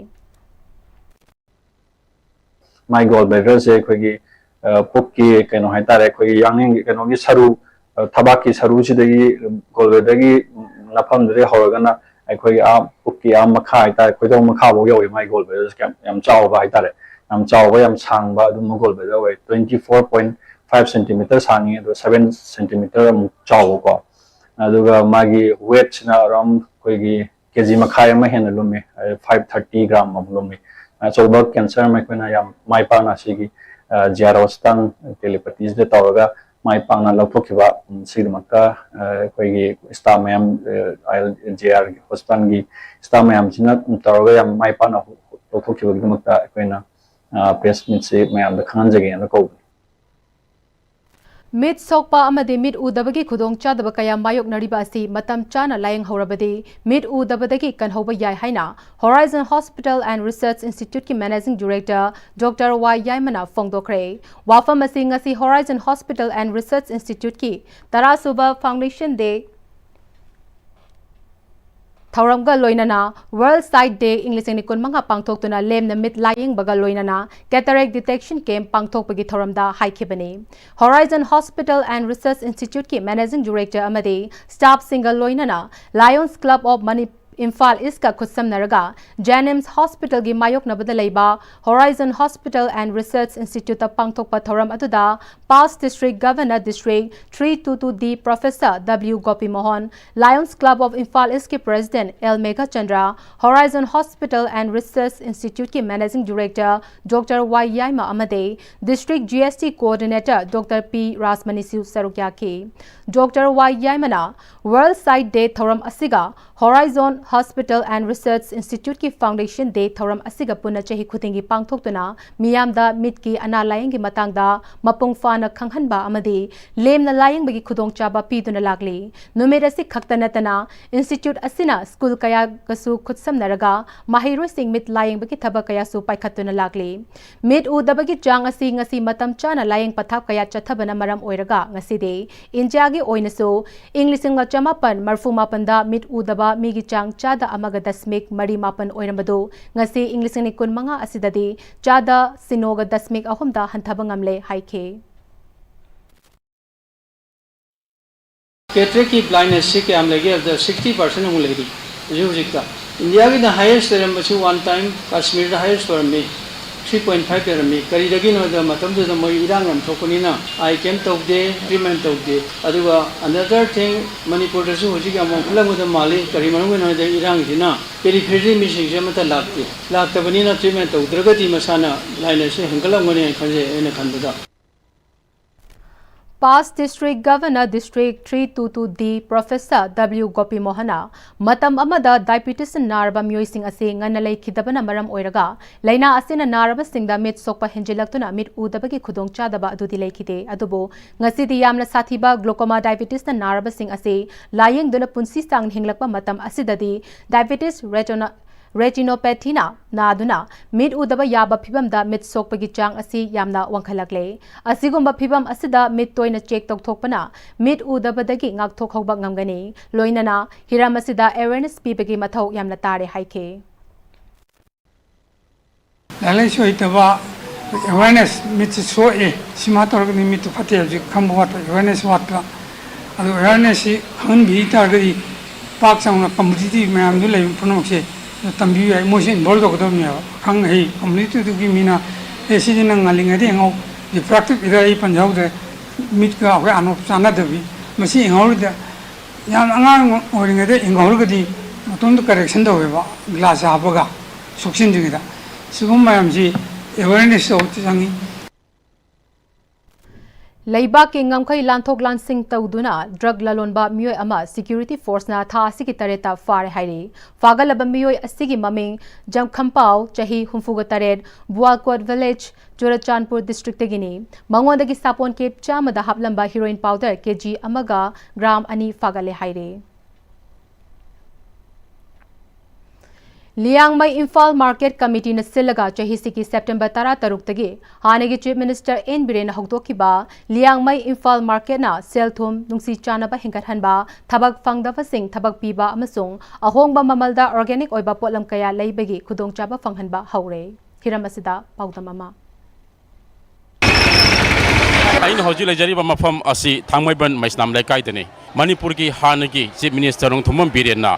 My gall bladderꯁꯦ ꯑꯩꯈꯣꯏꯒꯤ ꯑ, ꯄꯨꯛꯀꯤ ꯀꯩꯅꯣ ꯍꯥꯏꯇꯥꯔꯦ, ꯑꯩꯈꯣꯏꯒꯤ ꯌꯥꯡꯂꯦꯟꯒꯤ ꯀꯩꯅꯣꯒꯤ ꯁꯔꯨ, ꯑ, ꯊꯕꯥꯛꯀꯤ ꯁꯔꯨꯁꯤꯗꯒꯤ gall bladderꯒꯤ ꯅꯐꯝꯗꯨꯗꯒꯤ ꯍꯧꯔꯒꯅ ꯑꯩꯈꯣꯏꯒꯤ ꯑꯥ ꯄꯨꯛꯀꯤ ꯑꯥ ꯃꯈꯥ ꯍꯥꯏꯇꯥꯔꯦ, ꯈꯣꯏꯗꯧ ꯃꯈꯥꯕꯨꯛ ꯌꯧꯋꯤ꯫ My gall bladderꯁꯦ ꯌꯥꯝ, ꯌꯥꯝ ꯆꯥꯎꯕ ꯍꯥꯏꯇꯥꯔꯦ, ꯌꯥꯝ ꯆꯥꯎꯕ, ꯌꯥꯝ ꯁꯥꯡꯕ ꯑꯗꯨꯝꯕ gall bladder ꯑꯣꯏ꯫ Twenty four point five centimeter ꯁꯥꯡꯉꯤ, ꯑꯗꯨꯒ seven centimeter ꯑꯃꯨꯛ ꯆꯥꯎꯕꯀꯣ꯫ ꯑꯗꯨꯒ ꯃꯥꯒꯤ weightꯁꯤꯅ around ꯑꯩꯈꯣꯏꯒꯤ ꯀꯦꯖꯤ ꯃꯈꯥꯏ ꯑꯃ ꯍꯦꯟꯅ ꯂꯨꯝꯃꯤ, five thirty gram ꯑꯃ ꯂꯨꯝꯃꯤ꯫ ꯑꯆꯧꯕ cancer ꯑꯃ ꯑꯩꯈꯣꯏꯅ ꯌꯥꯝ ꯃꯥꯏ ꯄꯥꯛꯅ ꯁꯤꯒꯤ J R Hospital ꯇꯤꯂꯤꯄꯇꯤꯁꯤꯗ ꯇꯧꯔꯒ ꯃꯥꯏ ꯄꯥꯛꯅ ꯂꯧꯊꯣꯛꯈꯤꯕ, ꯁꯤꯒꯤꯗꯃꯛꯇ ꯑꯩꯈꯣꯏꯒꯤ staff ꯃꯌꯥꯝ, J R Hospitalꯒꯤ staff ꯃꯌꯥꯝꯁꯤꯅ ꯇꯧꯔꯒ ꯌꯥꯝ ꯃꯥꯏ ꯄꯥꯛꯅ ꯂꯧꯊꯣꯛꯈꯤꯕꯒꯤꯗꯃꯛꯇ ꯑꯩꯈꯣꯏꯅ press meetꯁꯤ ꯃꯌꯥꯝꯗ ꯈꯪꯍꯟꯖꯒꯦꯅ ꯀꯧꯕꯅꯤ꯫ ꯃꯤꯠ ꯁꯣꯛꯄ ꯑꯃꯗꯤ ꯃꯤꯠ ꯎꯗꯕꯒꯤ ꯈꯨꯗꯣꯡꯆꯥꯗꯕ ꯀꯌꯥ ꯃꯥꯌꯣꯛꯅꯔꯤꯕ ꯑꯁꯤ ꯃꯇꯝ ꯆꯥꯅ ꯂꯥꯌꯦꯡꯍꯧꯔꯕꯗꯤ ꯃꯤꯠ ꯎꯗꯕꯗꯒꯤ ꯀꯟꯍꯧꯕ ꯌꯥꯏ ꯍꯥꯏꯅ Horizon Hospital and Research Instituteꯀꯤ Managing Director Doctor Y ꯌꯥꯏꯃꯅ ꯐꯣꯡꯗꯣꯛꯈ꯭ꯔꯦ꯫ ꯋꯥꯐꯝ ꯑꯁꯤ ꯉꯁꯤ Horizon Hospital and Research Instituteꯀꯤ ꯇꯔꯥꯁꯨꯕ Foundation Day ꯊꯧꯔꯝꯒ ꯂꯣꯏꯅꯅ World Sight Day ꯏꯪ ꯂꯤꯁꯤꯡ ꯑꯅꯤ ꯀꯨꯟꯃꯉꯥ ꯄꯥꯡꯊꯣꯛꯇꯨꯅ ꯂꯦꯝꯅ ꯃꯤꯠ ꯂꯥꯌꯦꯡꯕꯒ ꯂꯣꯏꯅꯅ cataract detection camp ꯄꯥꯡꯊꯣꯛꯄꯒꯤ ꯊꯧꯔꯝꯗ ꯍꯥꯏꯈꯤꯕꯅꯤ꯫ Horizon Hospital and Research Instituteꯀꯤ Managing Director ꯑꯃꯗꯤ staffꯁꯤꯡꯒ ꯂꯣꯏꯅꯅ Lions Club of Mani Imphal ꯏꯁꯀ ꯈꯨꯠꯁꯝꯅꯔꯒ ꯖꯦꯅꯤꯝꯁ ꯍꯣꯁꯄꯤꯇꯥꯜꯒꯤ ꯃꯥꯌꯣꯛꯅꯕꯗ ꯂꯩꯕ Horizon Hospital and Research Instituteꯇ ꯄꯥꯡꯊꯣꯛꯄ ꯊꯧꯔꯝ ꯑꯗꯨꯗ Past District Governor District three two two D Professor W Gopi Mohan, Lions Club of Imphal Eastꯀꯤ President L Meghachandra, Horizon Hospital and Research Instituteꯀꯤ Managing Director Doctor Y Yaima ꯑꯃꯗꯤ District G S T Coordinator Doctor P ꯔꯥꯖꯃꯅꯤꯁꯨ ꯁꯔꯨꯛ ꯌꯥꯈꯤ꯫ Doctor Y ꯌꯥꯏꯃꯅ World Sight Day ꯊꯧꯔꯝ ꯑꯁꯤꯒ Horizon Hospital and Research Instituteꯀꯤ Foundation Day ꯊꯧꯔꯝ ꯑꯁꯤꯒ ꯄꯨꯟꯅ ꯆꯍꯤ ꯈꯨꯗꯤꯡꯒꯤ ꯄꯥꯡꯊꯣꯛꯇꯨꯅ ꯃꯤꯌꯥꯝꯗ ꯃꯤꯠꯀꯤ ꯑꯅꯥ ꯂꯥꯌꯦꯡꯒꯤ ꯃꯇꯥꯡꯗ ꯃꯄꯨꯡ ꯐꯥꯅ ꯈꯪꯍꯟꯕ ꯑꯃꯗꯤ ꯂꯦꯝꯅ ꯂꯥꯌꯦꯡꯕꯒꯤ ꯈꯨꯗꯣꯡꯆꯥꯕ ꯄꯤꯗꯨꯅ ꯂꯥꯛꯂꯤ꯫ ꯅꯨꯃꯤꯠ ꯑꯁꯤ ꯈꯛꯇ ꯅꯠꯇꯅ, Institute ꯑꯁꯤꯅ school ꯀꯌꯥꯒꯁꯨ ꯈꯨꯠꯁꯝꯅꯔꯒ ꯃꯍꯩꯔꯣꯏꯁꯤꯡ ꯃꯤꯠ ꯂꯥꯌꯦꯡꯕꯒꯤ ꯊꯕꯛ ꯀꯌꯥꯁꯨ ꯄꯥꯏꯈꯠꯇꯨꯅ ꯂꯥꯛꯂꯤ꯫ ꯃꯤꯠ ꯎꯗꯕꯒꯤ ꯆꯥꯡ ꯑꯁꯤ ꯉꯁꯤ ꯃꯇꯝ ꯆꯥꯅ ꯂꯥꯌꯦꯡ ꯄꯊꯥꯞ ꯀꯌꯥ ꯆꯠꯊꯕꯅ ꯃꯔꯝ ꯑꯣꯏꯔꯒ ꯉꯁꯤꯗꯤ ꯏꯟꯗꯤꯌꯥꯒꯤ ꯑꯣꯏꯅꯁꯨ ꯏꯪ ꯂꯤꯁꯤꯡ ꯑꯃ ꯆꯃꯥꯄꯟ ꯃꯔꯤꯐꯨ ꯃꯥꯄꯟꯗ ꯃꯤꯠ ꯎꯗꯕ ꯃꯤꯒꯤ ꯆꯥꯡ ꯆꯥꯗ ꯑꯃꯒ ꯗꯁꯃꯤꯛ ꯃꯔꯤ ꯃꯥꯄꯟ ꯑꯣꯏꯔꯝꯕꯗꯨ ꯉꯁꯤ ꯏꯪ ꯂꯤꯁꯤꯡ ꯑꯅꯤ ꯀꯨꯟꯃꯉꯥ ꯑꯁꯤꯗꯗꯤ ꯆꯥꯗ ꯁꯤꯅꯣꯒ ꯗꯁꯃꯤꯛ ꯑꯍꯨꯝꯗ ꯍꯟꯊꯕ ꯉꯝꯂꯦ ꯍꯥꯏꯈꯤ꯫ Cataractꯀꯤ blindnessꯁꯤ ꯀꯌꯥꯝ ꯂꯩꯒꯦ ꯍꯥꯏꯕꯗ sixty percent ꯑꯃꯨꯛ ꯂꯩꯔꯤ ꯍꯧꯖꯤꯛ ꯍꯧꯖꯤꯛꯇ꯫ ꯏꯟꯗꯤꯌꯥꯒꯤꯗ highest ꯂꯩꯔꯝꯕꯁꯤ one time ꯀꯥꯁꯃꯤꯔꯗ highest ꯑꯣꯏꯔꯝꯃꯤ, three point five ꯂꯩꯔꯝꯃꯤ꯫ ꯀꯔꯤꯗꯒꯤꯅꯣ ꯍꯥꯏꯕꯗ ꯃꯇꯝꯗꯨꯗ ꯃꯣꯏ ꯏꯔꯥꯡ ꯌꯥꯝ ꯊꯣꯛꯄꯅꯤꯅ eye ꯀꯩꯝ ꯇꯧꯗꯦ, treatment ꯇꯧꯗꯦ꯫ ꯑꯗꯨꯒ another thing, ꯃꯅꯤꯄꯨꯔꯗꯁꯨ ꯍꯧꯖꯤꯛ ꯌꯥꯝ ꯋꯥꯡꯈꯠꯂꯝꯒꯗꯕ ꯃꯥꯜꯂꯤ꯫ ꯀꯔꯤ ꯃꯔꯝꯒꯤꯅꯣ ꯍꯥꯏꯕꯗ ꯏꯔꯥꯡꯁꯤꯅ periphery ꯃꯤꯁꯤꯡꯁꯦ ꯑꯃꯠꯇ ꯂꯥꯛꯇꯦ꯫ ꯂꯥꯛꯇꯕꯅꯤꯅ treatment ꯇꯧꯗ꯭ꯔꯒꯗꯤ ꯃꯁꯥꯅ blindnessꯁꯦ ꯍꯦꯟꯒꯠꯂꯝꯒꯅꯤ ꯍꯥꯏꯅ ꯈꯟꯖꯩ ꯑꯩꯅ ꯈꯟꯕꯗ꯫ Past District Governor District three two two D Professor W Gopi Mohanꯅ ꯃꯇꯝ ꯑꯃꯗ diabetes ꯅꯥꯔꯕ ꯃꯤꯑꯣꯏꯁꯤꯡ ꯑꯁꯤ ꯉꯟꯅ ꯂꯩꯈꯤꯗꯕꯅ ꯃꯔꯝ ꯑꯣꯏꯔꯒ ꯂꯥꯏꯅꯥ ꯑꯁꯤꯅ ꯅꯥꯔꯕꯁꯤꯡꯗ ꯃꯤꯠ ꯁꯣꯛꯄ ꯍꯦꯟꯖꯤꯜꯂꯛꯇꯨꯅ ꯃꯤꯠ ꯎꯗꯕꯒꯤ ꯈꯨꯗꯣꯡꯆꯥꯗꯕ ꯑꯗꯨꯗꯤ ꯂꯩꯈꯤꯗꯦ꯫ ꯑꯗꯨꯕꯨ ꯉꯁꯤꯗꯤ ꯌꯥꯝꯅ ꯁꯥꯊꯤꯕ glaucoma diabetesꯅ ꯅꯥꯔꯕꯁꯤꯡ ꯑꯁꯤ ꯂꯥꯌꯦꯡꯗꯨꯅ ꯄꯨꯟꯁꯤ ꯁꯥꯡꯅ ꯍꯤꯡꯂꯛꯄ ꯃꯇꯝ ꯑꯁꯤꯗꯗꯤ diabetes retina retinopathyꯅ ꯅꯥꯗꯨꯅ ꯃꯤꯠ ꯎꯗꯕ ꯌꯥꯕ ꯐꯤꯚꯝꯗ ꯃꯤꯠ ꯁꯣꯛꯄꯒꯤ ꯆꯥꯡ ꯑꯁꯤ ꯌꯥꯝꯅ ꯋꯥꯡꯈꯠꯂꯛꯂꯦ꯫ ꯑꯁꯤꯒꯨꯝꯕ ꯐꯤꯚꯝ ꯑꯁꯤꯗ ꯃꯤꯠ ꯇꯣꯏꯅ check ꯇꯧꯊꯣꯛꯄꯅ ꯃꯤꯠ ꯎꯗꯕꯗꯒꯤ ꯉꯥꯛꯊꯣꯛꯍꯧꯕ ꯉꯝꯒꯅꯤ꯫ ꯂꯣꯏꯅꯅ ꯍꯤꯔꯝ ꯑꯁꯤꯗ awareness ꯄꯤꯕꯒꯤ ꯃꯊꯧ ꯌꯥꯝꯅ ꯇꯥꯔꯦ ꯍꯥꯏꯈꯤ꯫ ꯂꯥꯏꯔꯤꯛ ꯂꯥꯏꯁꯨ ꯍꯩꯇꯕ, ꯑꯦꯋꯦꯔꯅꯦꯁ, ꯃꯤꯠꯁꯤ ꯁꯣꯛꯑꯦ, ꯁꯤꯃ ꯇꯧꯔꯒꯗꯤ ꯃꯤꯠꯇꯨ ꯐꯠꯇꯦ ꯍꯥꯏꯕꯁꯤ ꯈꯪꯕ ꯋꯥꯠꯄ, ꯑꯦꯋꯦꯔꯅꯦꯁ ꯋꯥꯠꯄ꯫ ꯑꯗꯨ ꯑꯦꯋꯦꯔꯅꯦꯁꯁꯤ ꯈꯪꯍꯟꯕꯤ ꯇꯥꯔꯒꯗꯤ ꯄꯥꯛ ꯆꯥꯎꯅ ꯀꯝꯃꯨꯅꯤꯇꯤ ꯃꯌꯥꯝꯗꯨ ꯂꯩꯕ ꯄꯨꯝꯅꯃꯛꯁꯦ ꯇꯝꯕꯤꯌꯨ ꯌꯥꯏ꯫ ꯃꯣꯏꯁꯨ ꯏꯟꯚꯣꯜꯕ ꯇꯧꯒꯗꯕꯅꯦꯕ꯫ ꯑꯈꯪ ꯑꯍꯩ ꯀꯝꯃꯨꯅꯤꯇꯤꯗꯨꯒꯤ ꯃꯤꯅ, "ꯑꯦ, ꯁꯤꯗꯤ ꯅꯪ ꯉꯜꯂꯤꯉꯩꯗ ꯌꯦꯡꯍꯧ", ꯗꯤꯄ꯭ꯔꯥꯛꯇꯤꯞ ꯏꯔ ꯑꯩ ꯄꯟꯖꯍꯧꯗ꯭ꯔꯦ, ꯃꯤꯠꯀ ꯑꯩꯈꯣꯏ ꯑꯅꯣꯞ ꯆꯥꯟꯅꯗꯕꯤ, ꯃꯁꯤ ꯌꯦꯡꯍꯧꯔꯗꯤ, ꯌꯥꯝ ꯑꯉꯥꯡ ꯑꯣꯏꯔꯤꯉꯩꯗ ꯌꯦꯡꯍꯧꯔꯒꯗꯤ ꯃꯇꯣꯝꯇ ꯀꯔꯦꯛꯁꯟ ꯇꯧꯋꯦꯕ, ꯒ꯭ꯂꯥꯁꯁꯦ ꯍꯥꯞꯄꯒ ꯁꯣꯛꯆꯤꯟꯗ꯭ꯔꯤꯉꯩꯗ꯫ ꯁꯤꯒꯨꯝꯕ ꯃꯌꯥꯝꯁꯤ ꯑꯦꯋꯦꯔꯅꯦꯁ ꯇꯧꯕ ꯆꯪꯉꯤ꯫ ꯂꯩꯕꯥꯛꯀꯤ ꯉꯝꯈꯩ ꯂꯥꯟꯊꯣꯛ ꯂꯥꯟꯁꯤꯟ ꯇꯧꯗꯨꯅ ꯗ꯭ꯔꯒ ꯂꯂꯣꯟꯕ ꯃꯤꯑꯣꯏ ꯑꯃ ꯁꯦꯀ꯭ꯌꯨꯔꯤꯇꯤ ꯐꯣꯔꯁꯅ ꯊꯥ ꯑꯁꯤꯒꯤ ꯇꯔꯦꯠꯇ ꯐꯥꯔꯦ ꯍꯥꯏꯔꯤ꯫ ꯐꯥꯒꯠꯂꯕ ꯃꯤꯑꯣꯏ ꯑꯁꯤꯒꯤ ꯃꯃꯤꯡ ꯖꯝꯈꯝꯄꯥꯎ, ꯆꯍꯤ ꯍꯨꯝꯐꯨꯒ ꯇꯔꯦꯠ, ꯕꯨꯋꯥꯜꯀꯣꯠ ꯚꯤꯂꯦꯖ, ꯆꯨꯔꯆꯥꯟꯄꯨꯔ ꯗꯤꯁꯇ꯭ꯔꯤꯛꯇꯒꯤꯅꯤ꯫ ꯃꯉꯣꯟꯗꯒꯤ ꯁꯥꯄꯣꯟ ꯀꯦꯞ ꯆꯥꯝꯃꯗ ꯍꯥꯞꯂꯝꯕ ꯍꯤꯔꯣꯏꯟ ꯄꯥꯎꯗꯔ ꯀꯦꯖꯤ ꯑꯃꯒ ꯒ꯭ꯔꯥꯝ ꯑꯅꯤ ꯐꯥꯒꯠꯂꯦ ꯍꯥꯏꯔꯤ꯫ ꯂꯤꯌꯥꯡꯃꯩ ꯏꯝꯐꯥꯜ ꯃꯥꯔꯀꯦꯠ ꯀꯃꯤꯇꯤꯅ ꯁꯤꯜꯂꯒ ꯆꯍꯤꯁꯤꯒꯤ ꯁꯦꯞꯇꯦꯝꯕꯔ ꯇꯔꯥꯇꯔꯨꯛꯇꯒꯤ ꯍꯥꯟꯅꯒꯤ ꯆꯤꯐ ꯃꯤꯅꯤꯁꯇꯔ ꯑꯦꯟ ꯕꯤꯔꯦꯟꯅ ꯍꯧꯗꯣꯛꯈꯤꯕ ꯂꯤꯌꯥꯡꯃꯩ ꯏꯝꯐꯥꯜ ꯃꯥꯔꯀꯦꯠꯅ ꯁꯦꯜ ꯊꯨꯝ ꯅꯨꯡꯁꯤ ꯆꯥꯟꯅꯕ ꯍꯦꯟꯒꯠꯍꯟꯕ, ꯊꯕꯛ ꯐꯪꯗꯕꯁꯤꯡ ꯊꯕꯛ ꯄꯤꯕ ꯑꯃꯁꯨꯡ ꯑꯍꯣꯡꯕ ꯃꯃꯜꯗ ꯑꯣꯔꯒꯥꯅꯤꯛ ꯑꯣꯏꯕ ꯄꯣꯠꯂꯝ ꯀꯌꯥ ꯂꯩꯕꯒꯤ ꯈꯨꯗꯣꯡꯆꯥꯕ ꯐꯪꯍꯟꯕ ꯍꯧꯔꯦ꯫ ꯍꯤꯔꯝ ꯑꯁꯤꯗ ꯄꯥꯎꯗꯝ ꯑꯃ꯫ ꯑꯩꯅ ꯍꯧꯖꯤꯛ ꯂꯩꯖꯔꯤꯕ ꯃꯐꯝ ꯑꯁꯤ ꯊꯥꯡꯃꯩꯕꯟ ꯃꯩꯁꯅꯥꯝ ꯂꯩꯀꯥꯏꯗꯅꯤ꯫ ꯃꯅꯤꯄꯨꯔꯒꯤ ꯍꯥꯟꯅꯒꯤ ꯆꯤꯐ ꯃꯤꯅꯤꯁꯇꯔ ꯅꯣꯡꯊꯣꯝꯕꯝ ꯕꯤꯔꯦꯟꯅ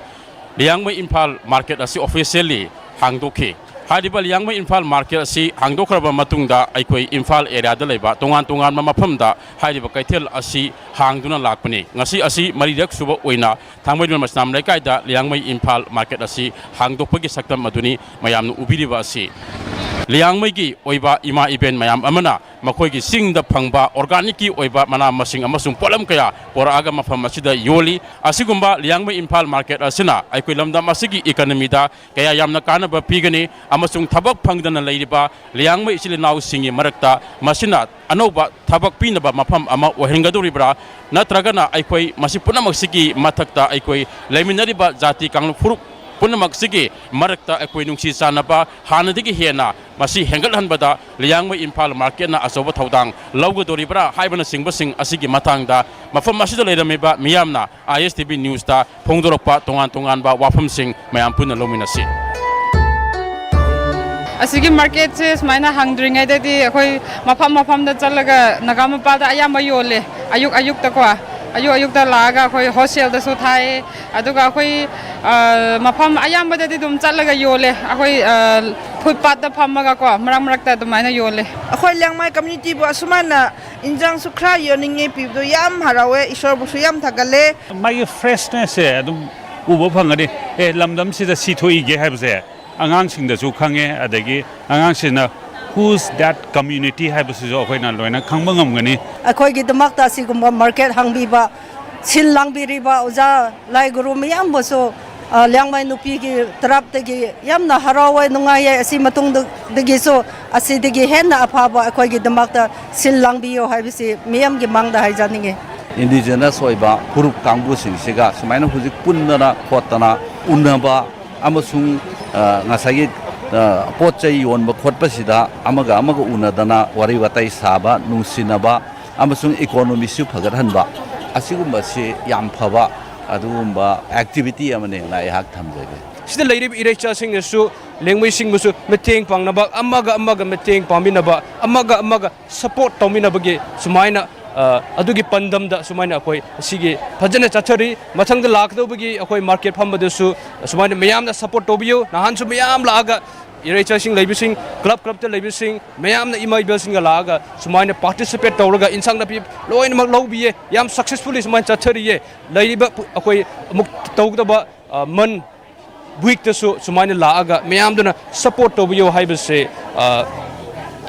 ꯂꯤꯌꯥꯡꯃꯩ ꯏꯝꯐꯥꯜ ꯃꯥꯔꯀꯦꯠ ꯑꯁꯤ ꯑꯣꯐꯤꯁꯤꯌꯦꯜꯂꯤ ꯍꯥꯡꯗꯣꯛꯈꯤ꯫ ꯍꯥꯏꯔꯤꯕ ꯂꯤꯌꯥꯡꯃꯩ ꯏꯝꯐꯥꯜ ꯃꯥꯔꯀꯦꯠ ꯑꯁꯤ ꯍꯥꯡꯗꯣꯛꯈ꯭ꯔꯕ ꯃꯇꯨꯡꯗ ꯑꯩꯈꯣꯏ ꯏꯝꯐꯥꯜ ꯑꯦꯔꯤꯌꯥꯗ ꯂꯩꯕ ꯇꯣꯉꯥꯟ ꯇꯣꯉꯥꯟꯕ ꯃꯐꯝꯗ ꯍꯥꯏꯔꯤꯕ ꯀꯩꯊꯦꯜ ꯑꯁꯤ ꯍꯥꯡꯗꯨꯅ ꯂꯥꯛꯄꯅꯤ꯫ ꯉꯁꯤ ꯑꯁꯤ ꯃꯔꯤꯔꯛ ꯁꯨꯕ ꯑꯣꯏꯅ ꯊꯥꯡꯃꯩꯕꯟ ꯃꯩꯁꯅꯥꯝ ꯂꯩꯀꯥꯏꯗ ꯂꯤꯌꯥꯡꯃꯩ ꯏꯝꯐꯥꯜ ꯃꯥꯔꯀꯦꯠ ꯑꯁꯤ ꯍꯥꯡꯗꯣꯛꯄꯒꯤ ꯁꯛꯇꯝ ꯑꯗꯨꯅꯤ ꯃꯌꯥꯝꯅ ꯎꯕꯤꯔꯤꯕ ꯑꯁꯤ꯫ ꯂꯤꯌꯥꯡꯃꯩꯒꯤ ꯑꯣꯏꯕ ꯏꯃꯥ ꯏꯕꯦꯟ ꯃꯌꯥꯝ ꯑꯃꯅ ꯃꯈꯣꯏꯒꯤ ꯆꯤꯡꯗ ꯐꯪꯕ ꯑꯣꯔꯒꯥꯅꯤꯛꯀꯤ ꯑꯣꯏꯕ ꯃꯅꯥ ꯃꯁꯤꯡ ꯑꯃꯁꯨꯡ ꯄꯣꯠꯂꯝ ꯀꯌꯥ ꯄꯨꯔꯛꯑꯒ ꯃꯐꯝ ꯑꯁꯤꯗ ꯌꯣꯜꯂꯤ꯫ ꯑꯁꯤꯒꯨꯝꯕ ꯂꯤꯌꯥꯡꯃꯩ ꯏꯝꯐꯥꯜ ꯃꯥꯔꯀꯦꯠ ꯑꯁꯤꯅ ꯑꯩꯈꯣꯏ ꯂꯝꯗꯝ ꯑꯁꯤꯒꯤ ꯏꯀꯅꯃꯤꯗ ꯀꯌꯥ ꯌꯥꯝꯅ ꯀꯥꯟꯅꯕ ꯄꯤꯒꯅꯤ ꯑꯃꯁꯨꯡ ꯊꯕꯛ ꯐꯪꯗꯅ ꯂꯩꯔꯤꯕ ꯂꯤꯌꯥꯡꯃꯩ ꯏꯆꯤꯜ ꯏꯅꯥꯎꯁꯤꯡꯒꯤ ꯃꯔꯛꯇ ꯃꯁꯤꯅ ꯑꯅꯧꯕ ꯊꯕꯛ ꯄꯤꯅꯕ ꯃꯐꯝ ꯑꯃ ꯑꯣꯏꯍꯟꯒꯗꯧꯔꯤꯕ꯭ꯔꯥ? ꯅꯠꯇ꯭ꯔꯒꯅ ꯑꯩꯈꯣꯏ ꯃꯁꯤ ꯄꯨꯝꯅꯃꯛꯁꯤꯒꯤ ꯃꯊꯛꯇ ꯑꯩꯈꯣꯏ ꯂꯩꯃꯤꯟꯅꯔꯤꯕ ꯖꯥꯇꯤ ꯀꯥꯡꯂꯨꯞ ꯐꯨꯔꯨꯞ ꯄꯨꯝꯅꯃꯛꯁꯤꯒꯤ ꯃꯔꯛꯇ ꯑꯩꯈꯣꯏ ꯅꯨꯡꯁꯤ ꯆꯥꯟꯅꯕ ꯍꯥꯟꯅꯗꯒꯤ ꯍꯦꯟꯅ ꯃꯁꯤ ꯍꯦꯟꯒꯠꯍꯟꯕꯗ ꯂꯤꯌꯥꯡꯃꯩ ꯏꯝꯐꯥꯜ ꯃꯥꯔꯀꯦꯠꯅ ꯑꯆꯧꯕ ꯊꯧꯗꯥꯡ ꯂꯧꯒꯗꯧꯔꯤꯕ꯭ꯔꯥ ꯍꯥꯏꯕꯅꯆꯤꯡꯕꯁꯤꯡ ꯑꯁꯤꯒꯤ ꯃꯇꯥꯡꯗ ꯃꯐꯝ ꯑꯁꯤꯗ ꯂꯩꯔꯝꯃꯤꯕ ꯃꯤꯌꯥꯝꯅ ꯑꯥꯏ ꯑꯦꯁ ꯇꯤ ꯚꯤ ꯅ꯭ꯌꯨꯁꯇ ꯐꯣꯡꯗꯣꯔꯛꯄ ꯇꯣꯉꯥꯟ ꯇꯣꯉꯥꯟꯕ ꯋꯥꯐꯝꯁꯤꯡ ꯃꯌꯥꯝ ꯄꯨꯟꯅ ꯂꯧꯃꯤꯟꯅꯁꯤ꯫ ꯑꯁꯤꯒꯤ ꯃꯥꯔꯀꯦꯠꯁꯦ ꯁꯨꯃꯥꯏꯅ ꯍꯥꯡꯗ꯭ꯔꯤꯉꯩꯗꯗꯤ ꯑꯩꯈꯣꯏ ꯃꯐꯝ ꯃꯐꯝꯗ ꯆꯠꯂꯒ ꯅꯥꯒꯥ ꯃꯄꯥꯜꯗ ꯑꯌꯥꯝꯕ ꯌꯣꯜꯂꯦ, ꯑꯌꯨꯛ ꯑꯌꯨꯛꯇꯀꯣ꯫ ꯑꯌꯨꯛ ꯑꯌꯨꯛꯇ ꯂꯥꯛꯑꯒ ꯑꯩꯈꯣꯏ ꯍꯣꯜꯁꯦꯜꯗꯁꯨ ꯊꯥꯏ, ꯑꯗꯨꯒ ꯑꯩꯈꯣꯏ, ꯑ, ꯃꯐꯝ ꯑꯌꯥꯝꯕꯗꯗꯤ ꯑꯗꯨꯝ ꯆꯠꯂꯒ ꯌꯣꯜꯂꯦ꯫ ꯑꯩꯈꯣꯏ, ꯑ, ꯐꯨꯠꯄꯥꯠꯇ ꯐꯝꯃꯒꯀꯣ, ꯃꯔꯛ ꯃꯔꯛꯇ ꯑꯗꯨꯃꯥꯏꯅ ꯌꯣꯜꯂꯦ꯫ ꯑꯩꯈꯣꯏ ꯂꯤꯌꯥꯡꯃꯩ ꯀꯝꯃ꯭ꯌꯨꯅꯤꯇꯤꯕꯨ ꯑꯁꯨꯃꯥꯏꯅ ꯏꯟꯖꯥꯡꯁꯨ ꯈꯔ ꯌꯣꯟꯅꯤꯡꯉꯦ ꯄꯤꯕꯗꯣ ꯌꯥꯝ ꯍꯔꯥꯎꯋꯦ, ꯏꯁꯣꯔꯕꯨꯁꯨ ꯌꯥꯝ ꯊꯥꯒꯠꯂꯦ꯫ ꯃꯥꯒꯤ ꯐ꯭ꯔꯦꯁꯅꯦꯁꯁꯦ ꯑꯗꯨꯝ ꯎꯕ ꯐꯪꯒꯅꯤ꯫ ꯑꯦ, ꯂꯝꯗꯝꯁꯤꯗ ꯁꯤ ꯊꯣꯛꯏꯒꯦ ꯍꯥꯏꯕꯁꯦ ꯑꯉꯥꯡꯁꯤꯡꯗꯁꯨ ꯈꯪꯉꯦ, ꯑꯗꯒꯤ ꯑꯉꯥꯡꯁꯤꯡꯅ who's that community ꯍꯥꯏꯕꯁꯤꯁꯨ ꯑꯩꯈꯣꯏꯅ ꯂꯣꯏꯅ ꯈꯪꯕ ꯉꯝꯒꯅꯤ꯫ ꯑꯩꯈꯣꯏꯒꯤꯗꯃꯛꯇ ꯑꯁꯤꯒꯨꯝꯕ ꯃꯥꯔꯀꯦꯠ ꯍꯥꯡꯕꯤꯕ, ꯁꯤꯜ ꯂꯥꯡꯕꯤꯔꯤꯕ ꯑꯣꯖꯥ ꯂꯥꯏ ꯒꯨꯔꯨ ꯃꯌꯥꯝꯕꯨꯁꯨ, ꯑ, ꯂꯤꯌꯥꯡꯃꯩ ꯅꯨꯄꯤꯒꯤ ꯇꯔꯞꯇꯒꯤ ꯌꯥꯝꯅ ꯍꯔꯥꯎꯋꯦ, ꯅꯨꯡꯉꯥꯏꯌꯦ꯫ ꯑꯁꯤ ꯃꯇꯨꯡꯗꯒꯤꯁꯨ ꯑꯁꯤꯗꯒꯤ ꯍꯦꯟꯅ ꯑꯐꯕ ꯑꯩꯈꯣꯏꯒꯤꯗꯃꯛꯇ ꯁꯤꯜ ꯂꯥꯡꯕꯤꯌꯣ ꯍꯥꯏꯕꯁꯤ ꯃꯤꯌꯥꯝꯒꯤ ꯃꯥꯡꯗ ꯍꯥꯏꯖꯅꯤꯡꯉꯤ꯫ ꯏꯟꯗꯤꯖꯤꯅꯁ ꯑꯣꯏꯕ ꯐꯨꯔꯨꯞ ꯀꯥꯡꯕꯨꯁꯤꯡꯁꯤꯒ ꯁꯨꯃꯥꯏꯅ ꯍꯧꯖꯤꯛ ꯄꯨꯟꯗꯅ ꯈꯣꯠꯇꯅ ꯎꯅꯕ ꯑꯃꯁꯨꯡ, ꯑ, ꯉꯁꯥꯏꯒꯤ, ꯑ, ꯄꯣꯠ ꯆꯩ ꯌꯣꯟꯕ ꯈꯣꯠꯄꯁꯤꯗ ꯑꯃꯒ ꯑꯃꯒ ꯎꯅꯗꯅ ꯋꯥꯔꯤ ꯋꯥꯇꯥꯏ ꯁꯥꯕ, ꯅꯨꯡꯁꯤꯅꯕ ꯑꯃꯁꯨꯡ ꯏꯀꯣꯅꯣꯃꯤꯁꯨ ꯐꯒꯠꯍꯟꯕ, ꯑꯁꯤꯒꯨꯝꯕꯁꯤ ꯌꯥꯝ ꯐꯕ ꯑꯗꯨꯒꯨꯝꯕ ꯑꯦꯛꯇꯤꯚꯤꯇꯤ ꯑꯃꯅꯦꯅ ꯑꯩꯍꯥꯛ ꯊꯝꯖꯒꯦ꯫ ꯁꯤꯗ ꯂꯩꯔꯤꯕ ꯏꯔꯩꯆꯥꯁꯤꯡꯅꯁꯨ ꯂꯦꯡꯃꯩꯁꯤꯡꯕꯨꯁꯨ ꯃꯇꯦꯡ ꯄꯥꯡꯅꯕ, ꯑꯃꯒ ꯑꯃꯒ ꯃꯇꯦꯡ ꯄꯥꯡꯃꯤꯟꯅꯕ, ꯑꯃꯒ ꯑꯃꯒ ꯁꯄꯣꯔꯠ ꯇꯧꯃꯤꯟꯅꯕꯒꯤ ꯁꯨꯃꯥꯏꯅ, ꯑ, ꯑꯗꯨꯒꯤ ꯄꯥꯟꯗꯝꯗ ꯁꯨꯃꯥꯏꯅ ꯑꯩꯈꯣꯏ ꯑꯁꯤꯒꯤ ꯐꯖꯅ ꯆꯠꯊꯔꯤ꯫ ꯃꯊꯪꯗ ꯂꯥꯛꯀꯗꯧꯕꯒꯤ ꯑꯩꯈꯣꯏ ꯃꯥꯔꯀꯦꯠ ꯐꯝꯕꯗꯁꯨ ꯁꯨꯃꯥꯏꯅ ꯃꯌꯥꯝꯅ ꯁꯄꯣꯔꯠ ꯇꯧꯕꯤꯌꯨ꯫ ꯅꯍꯥꯟꯁꯨ ꯃꯌꯥꯝ ꯂꯥꯛꯑꯒ ꯏꯔꯩꯆꯥꯁꯤꯡ ꯂꯩꯕꯁꯤꯡ, ꯀ꯭ꯂꯕ ꯀ꯭ꯂꯕꯇ ꯂꯩꯕꯁꯤꯡ ꯃꯌꯥꯝꯅ ꯏꯃꯥ ꯏꯕꯦꯜꯁꯤꯡꯒ ꯂꯥꯛꯑꯒ ꯁꯨꯃꯥꯏꯅ ꯄꯥꯔꯇꯤꯁꯤꯄꯦꯠ ꯇꯧꯔꯒ ꯏꯟꯁꯥꯡ ꯅꯥꯄꯤ ꯂꯣꯏꯅꯃꯛ ꯂꯧꯕꯤꯌꯦ꯫ ꯌꯥꯝ ꯁꯛꯁꯦꯁꯐꯨꯜꯂꯤ ꯁꯨꯃꯥꯏꯅ ꯆꯠꯊꯔꯤꯌꯦ꯫ ꯂꯩꯔꯤꯕ ꯄꯨ-, ꯑꯩꯈꯣꯏ ꯑꯃꯨꯛ ꯇꯧꯒꯗꯕ, ꯑ, ꯃꯟ ꯋꯤꯛꯇꯁꯨ ꯁꯨꯃꯥꯏꯅ ꯂꯥꯛꯑꯒ ꯃꯌꯥꯝꯗꯨꯅ ꯁꯄꯣꯔꯠ ꯇꯧꯕꯤꯌꯨ ꯍꯥꯏꯕꯁꯦ, ꯑ,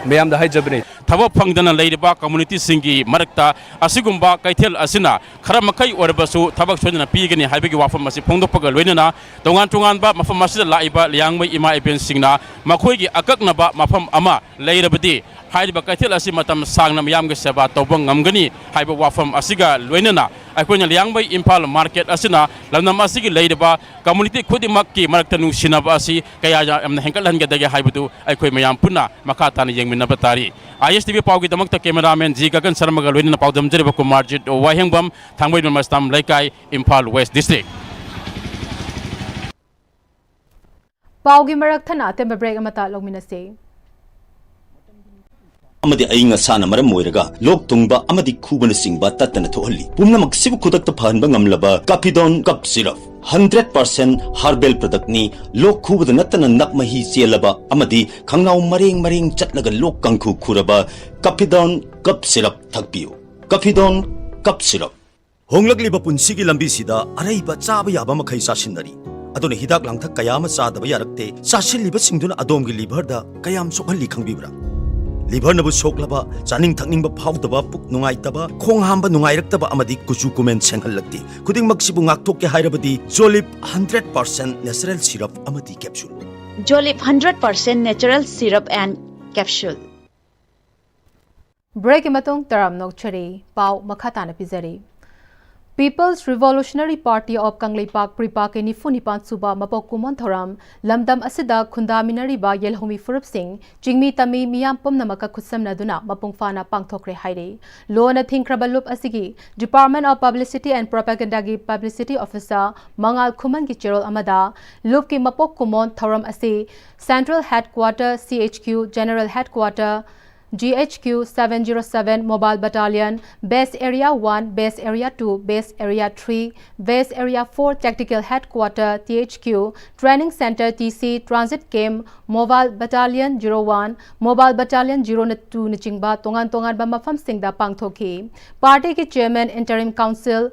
ꯃꯌꯥꯝꯗ ꯍꯥꯏꯖꯕꯅꯤ꯫ ꯊꯕꯛ ꯐꯪꯗꯅ ꯂꯩꯔꯤꯕ ꯀꯝꯃꯨꯅꯤꯇꯤꯁꯤꯡꯒꯤ ꯃꯔꯛꯇ ꯑꯁꯤꯒꯨꯝꯕ ꯀꯩꯊꯦꯜ ꯑꯁꯤꯅ ꯈꯔ ꯃꯈꯩ ꯑꯣꯏꯔꯕꯁꯨ ꯊꯕꯛ ꯁꯣꯏꯗꯅ ꯄꯤꯒꯅꯤ ꯍꯥꯏꯕꯒꯤ ꯋꯥꯐꯝ ꯑꯁꯤ ꯐꯣꯡꯗꯣꯛꯄꯒ ꯂꯣꯏꯅꯅ ꯇꯣꯉꯥꯟ ꯇꯣꯉꯥꯟꯕ ꯃꯐꯝ ꯑꯁꯤꯗ ꯂꯥꯛꯏꯕ ꯂꯤꯌꯥꯡꯃꯩ ꯏꯃꯥ ꯏꯕꯦꯟꯁꯤꯡꯅ ꯃꯈꯣꯏꯒꯤ ꯑꯀꯛꯅꯕ ꯃꯐꯝ ꯑꯃ ꯂꯩꯔꯕꯗꯤ ꯍꯥꯏꯔꯤꯕ ꯀꯩꯊꯦꯜ ꯑꯁꯤ ꯃꯇꯝ ꯁꯥꯡꯅ ꯃꯤꯌꯥꯝꯒꯤ ꯁꯦꯕꯥ ꯇꯧꯕ ꯉꯝꯒꯅꯤ ꯍꯥꯏꯕ ꯋꯥꯐꯝ ꯑꯁꯤꯒ ꯂꯣꯏꯅꯅ ꯑꯩꯈꯣꯏꯅ ꯂꯤꯌꯥꯡꯃꯩ ꯏꯝꯐꯥꯜ ꯃꯥꯔꯀꯦꯠ ꯑꯁꯤꯅ ꯂꯝꯗꯝ ꯑꯁꯤꯒꯤ ꯂꯩꯔꯤꯕ ꯀꯝꯃꯨꯅꯤꯇꯤ ꯈꯨꯗꯤꯡꯃꯛꯀꯤ ꯃꯔꯛꯇ ꯅꯨꯡꯁꯤꯅꯕ ꯑꯁꯤ ꯀꯌꯥ ꯌꯥꯝꯅ ꯍꯦꯟꯒꯠꯍꯟꯒꯗꯒꯦ ꯍꯥꯏꯕꯗꯨ ꯑꯩꯈꯣꯏ ꯃꯌꯥꯝ ꯄꯨꯟꯅ ꯃꯈꯥ ꯇꯥꯅ ꯌꯦꯡꯃꯤꯟꯅꯕ ꯇꯥꯔꯤ꯫ ꯑꯥꯏ ꯑꯦꯁ T V ꯄꯥꯎꯒꯤꯗꯃꯛꯇ cameraman G Gagan ꯁꯔꯃꯒ ꯂꯣꯏꯅꯅ ꯄꯥꯎꯗꯝꯖꯔꯤꯕ ꯀꯨꯃꯥꯔꯖꯤꯠ ꯋꯥꯍꯦꯡꯕꯝ, ꯊꯥꯡꯃꯩꯕꯟ ꯃꯁꯇꯥꯝ ꯂꯩꯀꯥꯏ, ꯏꯝꯐꯥꯜ ꯋꯦꯁ ꯗꯤꯁꯇ꯭ꯔꯤꯛ꯫ ꯄꯥꯎꯒꯤ ꯃꯔꯛ ꯊꯠꯅ ꯑꯇꯦꯟꯕ ꯕ꯭ꯔꯦꯛ ꯑꯃꯇ ꯂꯧꯃꯤꯟꯅꯁꯤ꯫ ꯑꯃꯗꯤ ꯑꯏꯪ ꯑꯁꯥꯅ ꯃꯔꯝ ꯑꯣꯏꯔꯒ ꯂꯣꯛ ꯊꯨꯡꯕ ꯑꯃꯗꯤ ꯈꯨꯕꯅꯆꯤꯡꯕ ꯇꯠꯇꯅ ꯊꯣꯛꯍꯜꯂꯤ꯫ ꯄꯨꯝꯅꯃꯛꯁꯤꯕꯨ ꯈꯨꯗꯛꯇ ꯐꯍꯟꯕ ꯉꯝꯂꯕ ꯀꯥꯐꯤꯗꯣꯟ ꯀꯞ ꯁꯤꯔꯞ, ꯍꯟꯗ꯭ꯔꯦꯠ ꯄꯥꯔꯁꯦꯟ ꯍꯥꯔꯕꯦꯜ ꯄ꯭ꯔꯗꯛꯅꯤ꯫ ꯂꯣꯛ ꯈꯨꯕꯗ ꯅꯠꯇꯅ ꯅꯞ ꯃꯍꯤ ꯆꯦꯜꯂꯕ ꯑꯃꯗꯤ ꯈꯪꯅꯥꯎ ꯃꯔꯦꯡ ꯃꯔꯦꯡ ꯆꯠꯂꯒ ꯂꯣꯛ ꯀꯥꯡꯈꯨ ꯈꯨꯔꯕ ꯀꯥꯐꯤꯗꯣꯟ ꯀꯞ ꯁꯤꯔꯞ ꯊꯛꯄꯤꯌꯨ꯫ ꯀꯥꯐꯤꯗꯣꯟ ꯀꯞ ꯁꯤꯔꯞ꯫ ꯍꯣꯡꯂꯛꯂꯤꯕ ꯄꯨꯟꯁꯤꯒꯤ ꯂꯝꯕꯤꯁꯤꯗ ꯑꯔꯩꯕ ꯆꯥꯕ ꯌꯥꯕ ꯃꯈꯩ ꯆꯥꯁꯤꯟꯅꯔꯤ꯫ ꯑꯗꯨꯅ ꯍꯤꯗꯥꯛ ꯂꯥꯡꯊꯛ ꯀꯌꯥ ꯑꯃ ꯆꯥꯗꯕ ꯌꯥꯔꯛꯇꯦ꯫ ꯆꯥꯁꯤꯜꯂꯤꯕꯁꯤꯡꯗꯨꯅ ꯑꯗꯣꯝꯒꯤ ꯂꯤꯚꯔꯗ ꯀꯌꯥꯝ ꯁꯣꯛꯍꯜꯂꯤ ꯈꯪꯕꯤꯕ꯭ꯔꯥ? ꯂꯤꯚꯔꯅꯕꯨ ꯁꯣꯛꯂꯕ, ꯆꯥꯅꯤꯡ ꯊꯛꯅꯤꯡꯕ ꯐꯥꯎꯗꯕ, ꯄꯨꯛ ꯅꯨꯡꯉꯥꯏꯇꯕ, ꯈꯣꯡ ꯍꯥꯝꯕ ꯅꯨꯡꯉꯥꯏꯔꯛꯇꯕ ꯑꯃꯗꯤ ꯀꯨꯆꯨ ꯀꯨꯃꯦꯟ ꯁꯦꯡꯍꯜꯂꯛꯇꯦ꯫ ꯈꯨꯗꯤꯡꯃꯛꯁꯤꯕꯨ ꯉꯥꯛꯊꯣꯛꯀꯦ ꯍꯥꯏꯔꯕꯗꯤ ꯖꯣꯂꯤꯞ ꯍꯟꯗ꯭ꯔꯦꯠ ꯄꯥꯔꯁꯦꯟ ꯅꯦꯆꯔꯦꯜ ꯁꯤꯔꯞ ꯑꯃꯗꯤ capsule. Jolip hundred percent natural syrup and capsule. ꯕ꯭ꯔꯦꯛꯀꯤ ꯃꯇꯨꯡ ꯇꯔꯥꯝꯅ ꯑꯣꯛꯆꯔꯤ꯫ ꯄꯥꯎ ꯃꯈꯥ ꯇꯥꯅ ꯄꯤꯖꯔꯤ꯫ People's Revolutionary Party of Kangleipak, ꯄ꯭ꯔꯤꯄꯥꯛꯀꯤ ꯅꯤꯐꯨ ꯅꯤꯄꯥꯟ ꯁꯨꯕ ꯃꯄꯣꯛ ꯀꯨꯝꯑꯣꯟ ꯊꯧꯔꯝ ꯂꯝꯗꯝ ꯑꯁꯤꯗ ꯈꯨꯟꯗꯥꯃꯤꯟꯅꯔꯤꯕ ꯌꯦꯜꯍꯧꯃꯤ ꯐꯨꯔꯨꯞꯁꯤꯡ, ꯆꯤꯡꯃꯤ ꯇꯝꯃꯤ ꯃꯤꯌꯥꯝ ꯄꯨꯝꯅꯃꯛꯀ ꯈꯨꯠꯁꯝꯅꯗꯨꯅ ꯃꯄꯨꯡ ꯐꯥꯅ ꯄꯥꯡꯊꯣꯛꯈ꯭ꯔꯦ ꯍꯥꯏꯔꯤ꯫ ꯂꯣꯟꯅ ꯊꯤꯡꯈ꯭ꯔꯕ ꯂꯨꯞ ꯑꯁꯤꯒꯤ Department of Publicity and Propagandaꯒꯤ Publicity Officer ꯃꯉꯥꯜ ꯈꯨꯃꯟꯒꯤ ꯆꯦꯔꯣꯜ ꯑꯃꯗ ꯂꯨꯞꯀꯤ ꯃꯄꯣꯛ ꯀꯨꯝꯑꯣꯟ ꯊꯧꯔꯝ ꯑꯁꯤ Central Headquarter, C H Q, General Headquarter, G H Q seven zero seven, Mobile Battalion, Base Area one, Base Area two, Base Area three, Base Area four, Tactical Headquarter, T H Q, Training Center, T C, Transit Camp, Mobile Battalion zero one, Mobile Battalion zero two ꯅꯆꯤꯡꯕ ꯇꯣꯉꯥꯟ ꯇꯣꯉꯥꯟꯕ ꯃꯐꯝꯁꯤꯡꯗ ꯄꯥꯡꯊꯣꯛꯈꯤ꯫ ꯄꯥꯔꯇꯤꯒꯤ Chairman Interim Council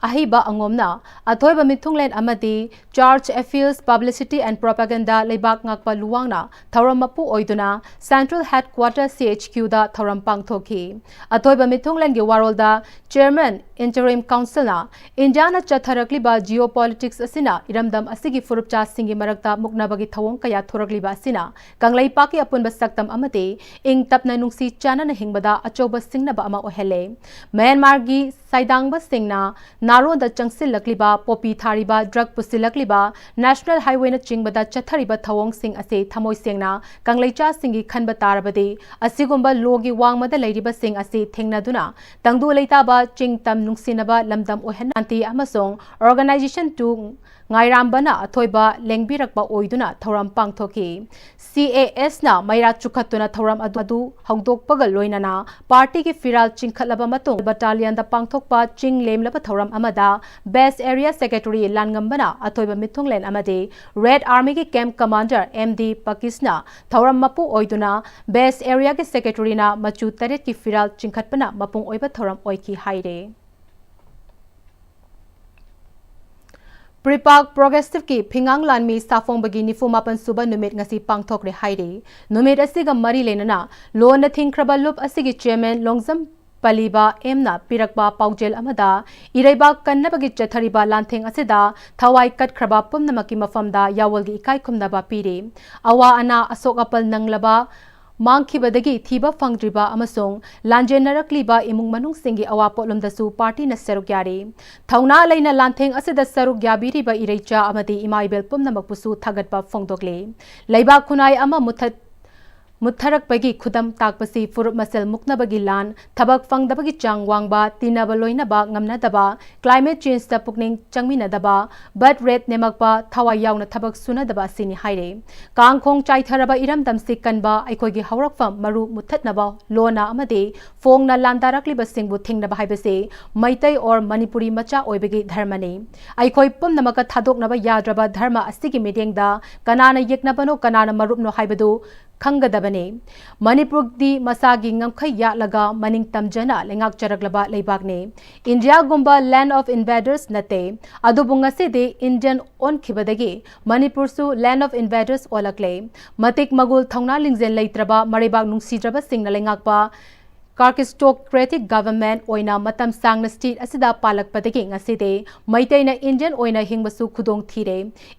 ꯑꯍꯩꯕ ꯑꯉꯣꯝꯅ ꯑꯊꯣꯏꯕ ꯃꯤꯊꯨꯡꯂꯦꯟ ꯑꯃꯗꯤ Church Affairs, Publicity and Propaganda ꯂꯩꯕꯥꯛ ꯉꯥꯛꯄ ꯂꯨꯋꯥꯡꯅ ꯊꯧꯔꯝ ꯃꯄꯨ ꯑꯣꯏꯗꯨꯅ Central Headquarter C H Qꯗ ꯊꯧꯔꯝ ꯄꯥꯡꯊꯣꯛꯈꯤ꯫ ꯑꯊꯣꯏꯕ ꯃꯤꯊꯨꯡꯂꯦꯟꯒꯤ ꯋꯥꯔꯣꯜꯗ Chairman Interim Councilꯅ ꯏꯟꯗꯤꯌꯥꯅ ꯆꯠꯊꯔꯛꯂꯤꯕ geopolitics ꯑꯁꯤꯅ ꯏꯔꯝꯗꯝ ꯑꯁꯤꯒꯤ ꯐꯨꯔꯨꯞꯆꯥꯁꯤꯡꯒꯤ ꯃꯔꯛꯇ ꯃꯨꯛꯅꯕꯒꯤ ꯊꯧꯑꯣꯡ ꯀꯌꯥ ꯊꯣꯔꯛꯂꯤꯕ ꯑꯁꯤꯅ ꯀꯪꯂꯩꯄꯥꯛꯀꯤ ꯑꯄꯨꯟꯕ ꯁꯛꯇꯝ ꯑꯃꯗꯤ ꯏꯪ ꯇꯞꯅ ꯅꯨꯡꯁꯤ ꯆꯥꯟꯅꯅ ꯍꯤꯡꯕꯗ ꯑꯆꯧꯕ ꯁꯤꯡꯅꯕ ꯑꯃ ꯑꯣꯏꯍꯜꯂꯦ꯫ ꯃ꯭ꯌꯥꯟꯃꯥꯔꯒꯤ ꯁꯥꯏꯗꯥꯡꯕꯁꯤꯡꯅ ꯅꯥꯔꯣꯟꯗ ꯆꯪꯁꯤꯜꯂꯛꯂꯤꯕ, ꯄꯣꯄꯤ ꯊꯥꯔꯤꯕ, ꯗ꯭ꯔꯒ ꯄꯨꯁꯤꯜꯂꯛꯂꯤꯕ, ꯅꯦꯁꯅꯦꯜ ꯍꯥꯏꯋꯦꯅꯆꯤꯡꯕꯗ ꯆꯠꯊꯔꯤꯕ ꯊꯧꯑꯣꯡꯁꯤꯡ ꯑꯁꯤ ꯊꯃꯣꯏ ꯁꯦꯡꯅ ꯀꯪꯂꯩꯆꯥꯁꯤꯡꯒꯤ ꯈꯟꯕ ꯇꯥꯔꯕꯗꯤ ꯑꯁꯤꯒꯨꯝꯕ ꯂꯣꯒꯤ ꯋꯥꯡꯃꯗ ꯂꯩꯔꯤꯕꯁꯤꯡ ꯑꯁꯤ ꯊꯦꯡꯅꯗꯨꯅ ꯇꯪꯗꯨ ꯂꯩꯇꯥꯕ, ꯆꯤꯡ ꯇꯝ ꯅꯨꯡꯁꯤꯅꯕ ꯂꯝꯗꯝ ꯑꯣꯏꯍꯟ ꯁꯥꯟꯇꯤ ꯑꯃꯁꯨꯡ organization to ꯉꯥꯏꯔꯥꯝꯕꯅ ꯑꯊꯣꯏꯕ ꯂꯦꯡꯕꯤꯔꯛꯄ ꯑꯣꯏꯗꯨꯅ ꯊꯧꯔꯝ ꯄꯥꯡꯊꯣꯛꯈꯤ꯫ ꯁꯤ ꯑꯦ ꯑꯦꯁꯅ ꯃꯩꯔꯥ ꯆꯨꯈꯠꯇꯨꯅ ꯊꯧꯔꯝ ꯑꯗꯨ ꯍꯧꯗꯣꯛꯄꯒ ꯂꯣꯏꯅꯅ ꯄꯥꯔꯇꯤꯒꯤ ꯐꯤꯔꯥꯜ ꯆꯤꯡꯈꯠꯂꯕ ꯃꯇꯨꯡ ꯕꯠꯇꯥꯂꯤꯌꯟꯗ ꯄꯥꯡꯊꯣꯛꯄ ꯆꯤꯡ ꯂꯦꯝꯂꯕ ꯊꯧꯔꯝ ꯑꯃꯗ ꯕꯦꯁ ꯑꯦꯔꯤꯌꯥ ꯁꯦꯀ꯭ꯔꯦꯇꯔꯤ ꯂꯥꯟꯉꯝꯕꯅ ꯑꯊꯣꯏꯕ ꯃꯤꯊꯨꯡꯂꯦꯟ ꯑꯃꯗꯤ ꯔꯦꯗ ꯑꯥꯔꯃꯤꯒꯤ ꯀꯦꯝꯞ ꯀꯃꯥꯟꯗꯔ ꯑꯦꯝ ꯗꯤ ꯄꯀꯤꯁꯅ ꯊꯧꯔꯝ ꯃꯄꯨ ꯑꯣꯏꯗꯨꯅ ꯕꯦꯁ ꯑꯦꯔꯤꯌꯥꯒꯤ ꯁꯦꯀ꯭ꯔꯦꯇꯔꯤꯅ ꯃꯆꯨ ꯇꯔꯦꯠꯀꯤ ꯐꯤꯔꯥꯜ ꯆꯤꯡꯈꯠꯄꯅ ꯃꯄꯨꯡ ꯑꯣꯏꯕ ꯊꯧꯔꯝ ꯑꯣꯏꯈꯤ ꯍꯥꯏꯔꯦ꯫ ꯄ꯭ꯔꯤꯄꯥꯛ ꯄ꯭ꯔꯣꯒ꯭ꯔꯦꯁꯤꯚꯀꯤ ꯐꯤꯉꯥꯡ ꯂꯥꯟꯃꯤ ꯁꯥꯐꯣꯡꯕꯒꯤ ꯅꯤꯐꯨ ꯃꯥꯄꯟ ꯁꯨꯕ ꯅꯨꯃꯤꯠ ꯉꯁꯤ ꯄꯥꯡꯊꯣꯛꯂꯦ ꯍꯥꯏꯔꯤ꯫ ꯅꯨꯃꯤꯠ ꯑꯁꯤꯒ ꯃꯔꯤ ꯂꯩꯅꯅ ꯂꯣꯟꯅ ꯊꯤꯡꯈ꯭ꯔꯕ ꯂꯨꯞ ꯑꯁꯤꯒꯤ ꯆꯤꯌꯔꯃꯦꯟ ꯂꯣꯡꯖꯝ ꯄꯂꯤꯕ ꯑꯦꯝꯅ ꯄꯤꯔꯛꯄ ꯄꯥꯎꯖꯦꯜ ꯑꯃꯗ, ꯏꯔꯩꯕꯥꯛ ꯀꯟꯅꯕꯒꯤ ꯆꯠꯊꯔꯤꯕ ꯂꯥꯟꯊꯦꯡ ꯑꯁꯤꯗ ꯊꯋꯥꯏ ꯀꯠꯈ꯭ꯔꯕ ꯄꯨꯝꯅꯃꯛꯀꯤ ꯃꯐꯝꯗ ꯌꯥꯑꯣꯜꯒꯤ ꯏꯀꯥꯏ ꯈꯨꯝꯅꯕ ꯄꯤꯔꯤ꯫ ꯑꯋꯥ ꯑꯅꯥ, ꯑꯁꯣꯛ ꯑꯄꯜ ꯅꯪꯂꯕ, ꯃꯥꯡꯈꯤꯕꯗꯒꯤ ꯊꯤꯕ ꯐꯪꯗ꯭ꯔꯤꯕ ꯑꯃꯁꯨꯡ ꯂꯥꯟꯖꯦꯟꯅꯔꯛꯂꯤꯕ ꯏꯃꯨꯡ ꯃꯅꯨꯡꯁꯤꯡꯒꯤ ꯑꯋꯥ ꯄꯣꯠꯂꯨꯝꯗꯁꯨ ꯄꯥꯔꯇꯤꯅ ꯁꯔꯨꯛ ꯌꯥꯔꯤ꯫ ꯊꯧꯅꯥ ꯂꯩꯅ ꯂꯥꯟꯊꯦꯡ ꯑꯁꯤꯗ ꯁꯔꯨꯛ ꯌꯥꯕꯤꯔꯤꯕ ꯏꯔꯩꯆꯥ ꯑꯃꯗꯤ ꯏꯃꯥ ꯏꯕꯦꯜ ꯄꯨꯝꯅꯃꯛꯄꯨꯁꯨ ꯊꯥꯒꯠꯄ ꯐꯣꯡꯗꯣꯛꯂꯤ꯫ ꯂꯩꯕꯥꯛ ꯈꯨꯟꯅꯥꯏ ꯑꯃ ꯃꯨꯊꯠ-, ꯃꯨꯠꯊꯔꯛꯄꯒꯤ ꯈꯨꯗꯝ ꯇꯥꯛꯄꯁꯤ ꯐꯨꯔꯨꯞ ꯃꯁꯦꯜ ꯃꯨꯛꯅꯕꯒꯤ ꯂꯥꯟ, ꯊꯕꯛ ꯐꯪꯗꯕꯒꯤ ꯆꯥꯡ ꯋꯥꯡꯕ, ꯇꯤꯟꯅꯕ ꯂꯣꯏꯅꯕ ꯉꯝꯅꯗꯕ, ꯀ꯭ꯂꯥꯏꯃꯦꯠ ꯆꯦꯟꯖꯇ ꯄꯨꯛꯅꯤꯡ ꯆꯪꯃꯤꯟꯅꯗꯕ, ꯕꯔꯊ ꯔꯦꯠ ꯅꯦꯝꯃꯛꯄ, ꯊꯋꯥꯏ ꯌꯥꯎꯅ ꯊꯕꯛ ꯁꯨꯅꯗꯕ ꯑꯁꯤꯅꯤ ꯍꯥꯏꯔꯤ꯫ ꯀꯥꯡ ꯈꯣꯡ ꯆꯥꯏꯊꯔꯕ ꯏꯔꯝꯗꯝꯁꯤ ꯀꯟꯕ, ꯑꯩꯈꯣꯏꯒꯤ ꯍꯧꯔꯛꯐꯝ ꯃꯔꯨ ꯃꯨꯠꯊꯠꯅꯕ ꯂꯣꯟꯅ ꯑꯃꯗꯤ ꯐꯣꯡꯅ ꯂꯥꯟꯗꯥꯔꯛꯂꯤꯕꯁꯤꯡꯕꯨ ꯊꯤꯡꯅꯕ ꯍꯥꯏꯕꯁꯤ ꯃꯩꯇꯩ ꯑꯣꯔ ꯃꯅꯤꯄꯨꯔꯤ ꯃꯆꯥ ꯑꯣꯏꯕꯒꯤ ꯙꯔꯃꯅꯤ꯫ ꯑꯩꯈꯣꯏ ꯄꯨꯝꯅꯃꯛꯀ ꯊꯥꯗꯣꯛꯅꯕ ꯌꯥꯗ꯭ꯔꯕ ꯙꯔꯃ ꯑꯁꯤꯒꯤ ꯃꯤꯠꯌꯦꯡꯗ ꯀꯅꯥꯅ ꯌꯦꯛꯅꯕꯅꯣ, ꯀꯅꯥꯅ ꯃꯔꯨꯞꯅꯣ ꯍꯥꯏꯕꯗꯨ ꯈꯪꯒꯗꯕꯅꯤ꯫ ꯃꯅꯤꯄꯨꯔꯗꯤ ꯃꯁꯥꯒꯤ ꯉꯝꯈꯩ ꯌꯥꯠꯂꯒ ꯃꯅꯤꯡ ꯇꯝꯖꯅ ꯂꯩꯉꯥꯛꯆꯔꯛꯂꯕ ꯂꯩꯕꯥꯛꯅꯤ꯫ ꯏꯟꯗꯤꯌꯥꯒꯨꯝꯕ land of invaders ꯅꯠꯇꯦ꯫ ꯑꯗꯨꯕꯨ ꯉꯁꯤꯗꯤ ꯏꯟꯗꯤꯌꯟ ꯑꯣꯟꯈꯤꯕꯗꯒꯤ ꯃꯅꯤꯄꯨꯔꯁꯨ land of invaders ꯑꯣꯜꯂꯛꯂꯦ꯫ ꯃꯇꯤꯛ ꯃꯒꯨꯜ, ꯊꯧꯅꯥ ꯂꯤꯡꯖꯦꯜ ꯂꯩꯇ꯭ꯔꯕ, ꯃꯔꯩꯕꯥꯛ ꯅꯨꯡꯁꯤꯗ꯭ꯔꯕꯁꯤꯡꯅ ꯂꯩꯉꯥꯛꯄ ꯀꯥꯔꯀꯤꯁꯇꯣꯀ꯭ꯔꯦꯇꯤꯛ ꯒꯚꯔꯟꯃꯦꯟꯠ ꯑꯣꯏꯅ ꯃꯇꯝ ꯁꯥꯡꯅ ꯁ꯭ꯇꯦꯠ ꯑꯁꯤꯗ ꯄꯥꯜꯂꯛꯄꯗꯒꯤ ꯉꯁꯤꯗꯤ ꯃꯩꯇꯩꯅ ꯏꯟꯗꯤꯌꯟ ꯑꯣꯏꯅ ꯍꯤꯡꯕꯁꯨ ꯈꯨꯗꯣꯡ ꯊꯤꯔꯦ꯫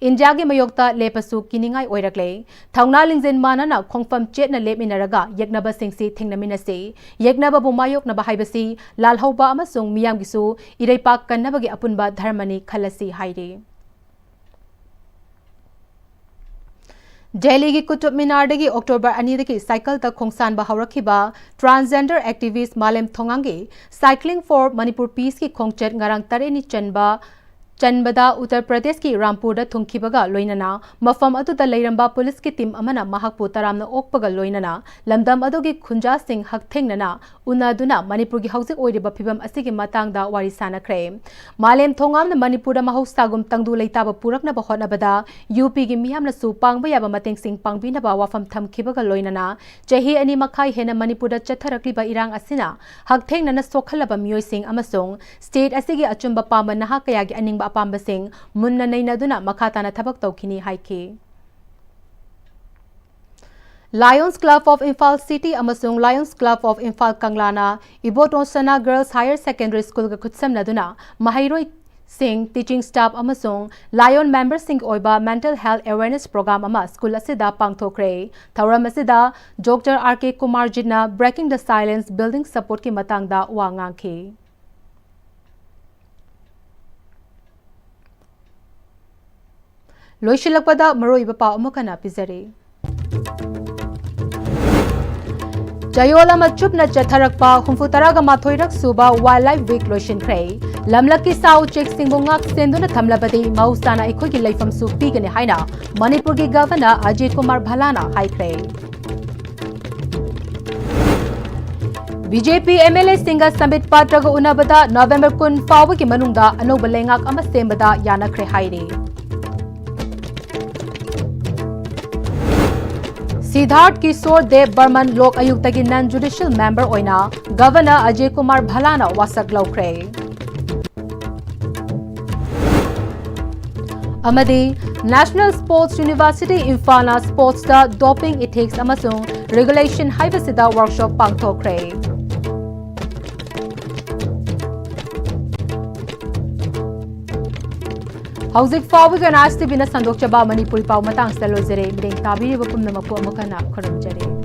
ꯏꯟꯗꯤꯌꯥꯒꯤ ꯃꯥꯌꯣꯛꯇ ꯂꯦꯞꯄꯁꯨ ꯀꯤꯅꯤꯡꯉꯥꯏ ꯑꯣꯏꯔꯛꯂꯦ꯫ ꯊꯧꯅꯥ ꯂꯤꯡꯖꯦꯜ ꯃꯥꯟꯅꯅ ꯈꯣꯡꯐꯝ ꯆꯦꯠꯅ ꯂꯦꯞꯃꯤꯟꯅꯔꯒ ꯌꯦꯛꯅꯕꯁꯤꯡꯁꯤ ꯊꯦꯡꯅꯃꯤꯟꯅꯁꯤ꯫ ꯌꯦꯛꯅꯕꯕꯨ ꯃꯥꯌꯣꯛꯅꯕ ꯍꯥꯏꯕꯁꯤ ꯂꯥꯜꯍꯧꯕ ꯑꯃꯁꯨꯡ ꯃꯤꯌꯥꯝꯒꯤꯁꯨ ꯏꯔꯩꯄꯥꯛ ꯀꯟꯅꯕꯒꯤ ꯑꯄꯨꯟꯕ ꯙꯔꯃꯅꯤ ꯈꯜꯂꯁꯤ ꯍꯥꯏꯔꯤ꯫ ꯗꯦꯜꯂꯤꯒꯤ ꯀꯨꯇꯨꯕ ꯃꯤꯅꯥꯔꯗꯒꯤ ꯑꯣꯛꯇꯣꯕꯔ ꯑꯅꯤꯗꯒꯤ ꯁꯥꯏꯀꯜꯗ ꯈꯣꯡꯁꯥꯟꯕ ꯍꯧꯔꯛꯈꯤꯕ transgender activist ꯃꯥꯂꯦꯝ ꯊꯣꯉꯥꯡꯒꯤ Cycling for Manipur Peaceꯀꯤ ꯈꯣꯡꯆꯠ ꯉꯔꯥꯡ ꯇꯔꯦꯠꯅꯤ ꯆꯟꯕ ꯆꯟꯕꯗ ꯎꯠꯇꯔ ꯄ꯭ꯔꯗꯦꯁꯀꯤ ꯔꯥꯝꯄꯨꯔꯗ ꯊꯨꯡꯈꯤꯕꯒ ꯂꯣꯏꯅꯅ ꯃꯐꯝ ꯑꯗꯨꯗ ꯂꯩꯔꯝꯕ ꯄꯨꯂꯤꯁꯀꯤ ꯇꯤꯝ ꯑꯃꯅ ꯃꯍꯥꯛꯄꯨ ꯇꯔꯥꯝꯅ ꯑꯣꯛꯄꯒ ꯂꯣꯏꯅꯅ ꯂꯝꯗꯝ ꯑꯗꯨꯒꯤ ꯈꯨꯟꯖꯥꯁꯤꯡ ꯍꯛꯊꯦꯡꯅꯅ ꯎꯅꯗꯨꯅ ꯃꯅꯤꯄꯨꯔꯒꯤ ꯍꯧꯖꯤꯛ ꯑꯣꯏꯔꯤꯕ ꯐꯤꯕꯝ ꯑꯁꯤꯒꯤ ꯃꯇꯥꯡꯗ ꯋꯥꯔꯤ ꯁꯥꯅꯈ꯭ꯔꯦ꯫ ꯃꯥꯂꯦꯝ ꯊꯣꯡꯒꯥꯝꯅ ꯃꯅꯤꯄꯨꯔꯗ ꯃꯍꯧꯁꯥꯒꯨꯝ ꯇꯪꯗꯨ ꯂꯩꯇꯥꯕ ꯄꯨꯔꯛꯅꯕ ꯍꯣꯠꯅꯕꯗ ꯌꯨ ꯄꯤꯒꯤ ꯃꯤꯌꯥꯝꯅꯁꯨ ꯄꯥꯡꯕ ꯌꯥꯕ ꯃꯇꯦꯡꯁꯤꯡ ꯄꯥꯡꯕꯤꯅꯕ ꯋꯥꯐꯝ ꯊꯝꯈꯤꯕꯒ ꯂꯣꯏꯅꯅ ꯆꯍꯤ ꯑꯅꯤ ꯃꯈꯥꯏ ꯍꯦꯟꯅ ꯃꯅꯤꯄꯨꯔꯗ ꯆꯠꯊꯔꯛꯂꯤꯕ ꯏꯔꯥꯡ ꯑꯁꯤꯅ ꯍꯛꯊꯦꯡꯅꯅ ꯁꯣꯛꯍꯜꯂꯕ ꯃꯤꯑꯣꯏꯁꯤꯡ ꯑꯃꯁꯨꯡ ꯁ꯭ꯇꯦꯠ ꯑꯁꯤꯒꯤ ꯑꯆꯨꯝꯕ ꯄꯥꯝꯕ ꯅꯍꯥ ꯀꯌꯥꯒꯤ ꯑꯅꯤꯡꯕ ꯑꯄꯥꯝꯕꯁꯤꯡ ꯃꯨꯟꯅ ꯅꯩꯅꯗꯨꯅ ꯃꯈꯥ ꯇꯥꯅ ꯊꯕꯛ ꯇꯧꯈꯤꯅꯤ ꯍꯥꯏꯈꯤ꯫ Lions Club of Imphal City ꯑꯃꯁꯨꯡ Lions Club of Imphal ꯀꯪꯂꯥꯅ Iboton ꯁꯅꯥ Girls Higher Secondary Schoolꯒ ꯈꯨꯠꯁꯝꯅꯗꯨꯅ ꯃꯍꯩꯔꯣꯏꯁꯤꯡ, teaching staff ꯑꯃꯁꯨꯡ Lion memberꯁꯤꯡꯒꯤ ꯑꯣꯏꯕ mental health awareness program ꯑꯃ ꯁ꯭ꯀꯨꯜ ꯑꯁꯤꯗ ꯄꯥꯡꯊꯣꯛꯈ꯭ꯔꯦ꯫ ꯊꯧꯔꯝ ꯑꯁꯤꯗ ꯗꯣꯛꯇꯔ ꯑꯥꯔ ꯀꯦ ꯀꯨꯃꯥꯔꯖꯤꯠꯅ Breaking the Silence, Building Supportꯀꯤ ꯃꯇꯥꯡꯗ ꯋꯥ ꯉꯥꯡꯈꯤ꯫ ꯂꯣꯏꯁꯤꯜꯂꯛꯄꯗ ꯃꯔꯨꯑꯣꯏꯕ ꯄꯥꯎ ꯑꯃꯨꯛ ꯍꯟꯅ ꯄꯤꯖꯔꯤ꯫ ꯆꯌꯣꯜ ꯑꯃ ꯆꯨꯞꯅ ꯆꯠꯊꯔꯛꯄ ꯍꯨꯝꯐꯨ ꯇꯔꯥꯒ ꯃꯥꯊꯣꯏꯔꯛ ꯁꯨꯕ Wildlife Week ꯂꯣꯏꯁꯤꯟꯈ꯭ꯔꯦ꯫ ꯂꯝꯂꯛꯀꯤ ꯁꯥ ꯎꯆꯦꯛꯁꯤꯡꯕꯨ ꯉꯥꯛ ꯁꯦꯟꯗꯨꯅ ꯊꯝꯂꯕꯗꯤ ꯃꯍꯧꯁꯥꯅ ꯑꯩꯈꯣꯏꯒꯤ ꯂꯩꯐꯝꯁꯨ ꯄꯤꯒꯅꯤ ꯍꯥꯏꯅ ꯃꯅꯤꯄꯨꯔꯒꯤ ꯒꯚꯔꯅꯔ ꯑꯖꯤꯠ ꯀꯨꯃꯥꯔ ꯚꯜꯂꯥꯅ ꯍꯥꯏꯈ꯭ꯔꯦ꯫ B J P M L ꯑꯦꯁꯤꯡꯒ ꯁꯝꯕꯤꯠ ꯄꯥꯇ꯭ꯔꯒ ꯎꯅꯕꯗ ꯅꯣꯕꯦꯝꯕꯔ ꯀꯨꯟ ꯐꯥꯎꯕꯒꯤ ꯃꯅꯨꯡꯗ ꯑꯅꯧꯕ ꯂꯩꯉꯥꯛ ꯑꯃ ꯁꯦꯝꯕꯗ ꯌꯥꯅꯈ꯭ꯔꯦ ꯍꯥꯏꯔꯤ꯫ ꯁꯤꯗꯥꯔꯊ ꯀꯤꯁꯣꯔ ꯗꯦꯕ ꯕꯔꯃꯟ ꯂꯣꯛ ꯑꯌꯨꯛꯇꯒꯤ non judicial member ꯑꯣꯏꯅ ꯒꯚꯔꯅꯔ ꯑꯖꯤꯠ ꯀꯨꯃꯥꯔ ꯚꯜꯂꯥꯅ ꯋꯥꯁꯛ ꯂꯧꯈ꯭ꯔꯦ꯫ ꯑꯃꯗꯤ National Sports University ꯏꯝꯐꯥꯜꯅ sportsꯇ doping ethics ꯑꯃꯁꯨꯡ regulation ꯍꯥꯏꯕꯁꯤꯗ workshop ꯄꯥꯡꯊꯣꯛꯈ꯭ꯔꯦ꯫ ꯍꯧꯖꯤꯛ ꯐꯥꯎꯕꯒꯤ ꯑꯣꯏꯅ ꯑꯥꯏ ꯑꯦꯁ ꯇꯤ ꯚꯤꯅ ꯁꯟꯗꯣꯛꯆꯕ ꯃꯅꯤꯄꯨꯔꯤ ꯄꯥꯎ ꯃꯇꯥꯡꯁꯤꯗ ꯂꯣꯏꯖꯔꯦ꯫ ꯃꯤꯠꯌꯦꯡ ꯇꯥꯕꯤꯔꯤꯕ ꯄꯨꯝꯅꯃꯛꯄꯨ ꯑꯃꯨꯛ ꯍꯟꯅ ꯈꯨꯔꯨꯝꯖꯔꯤ꯫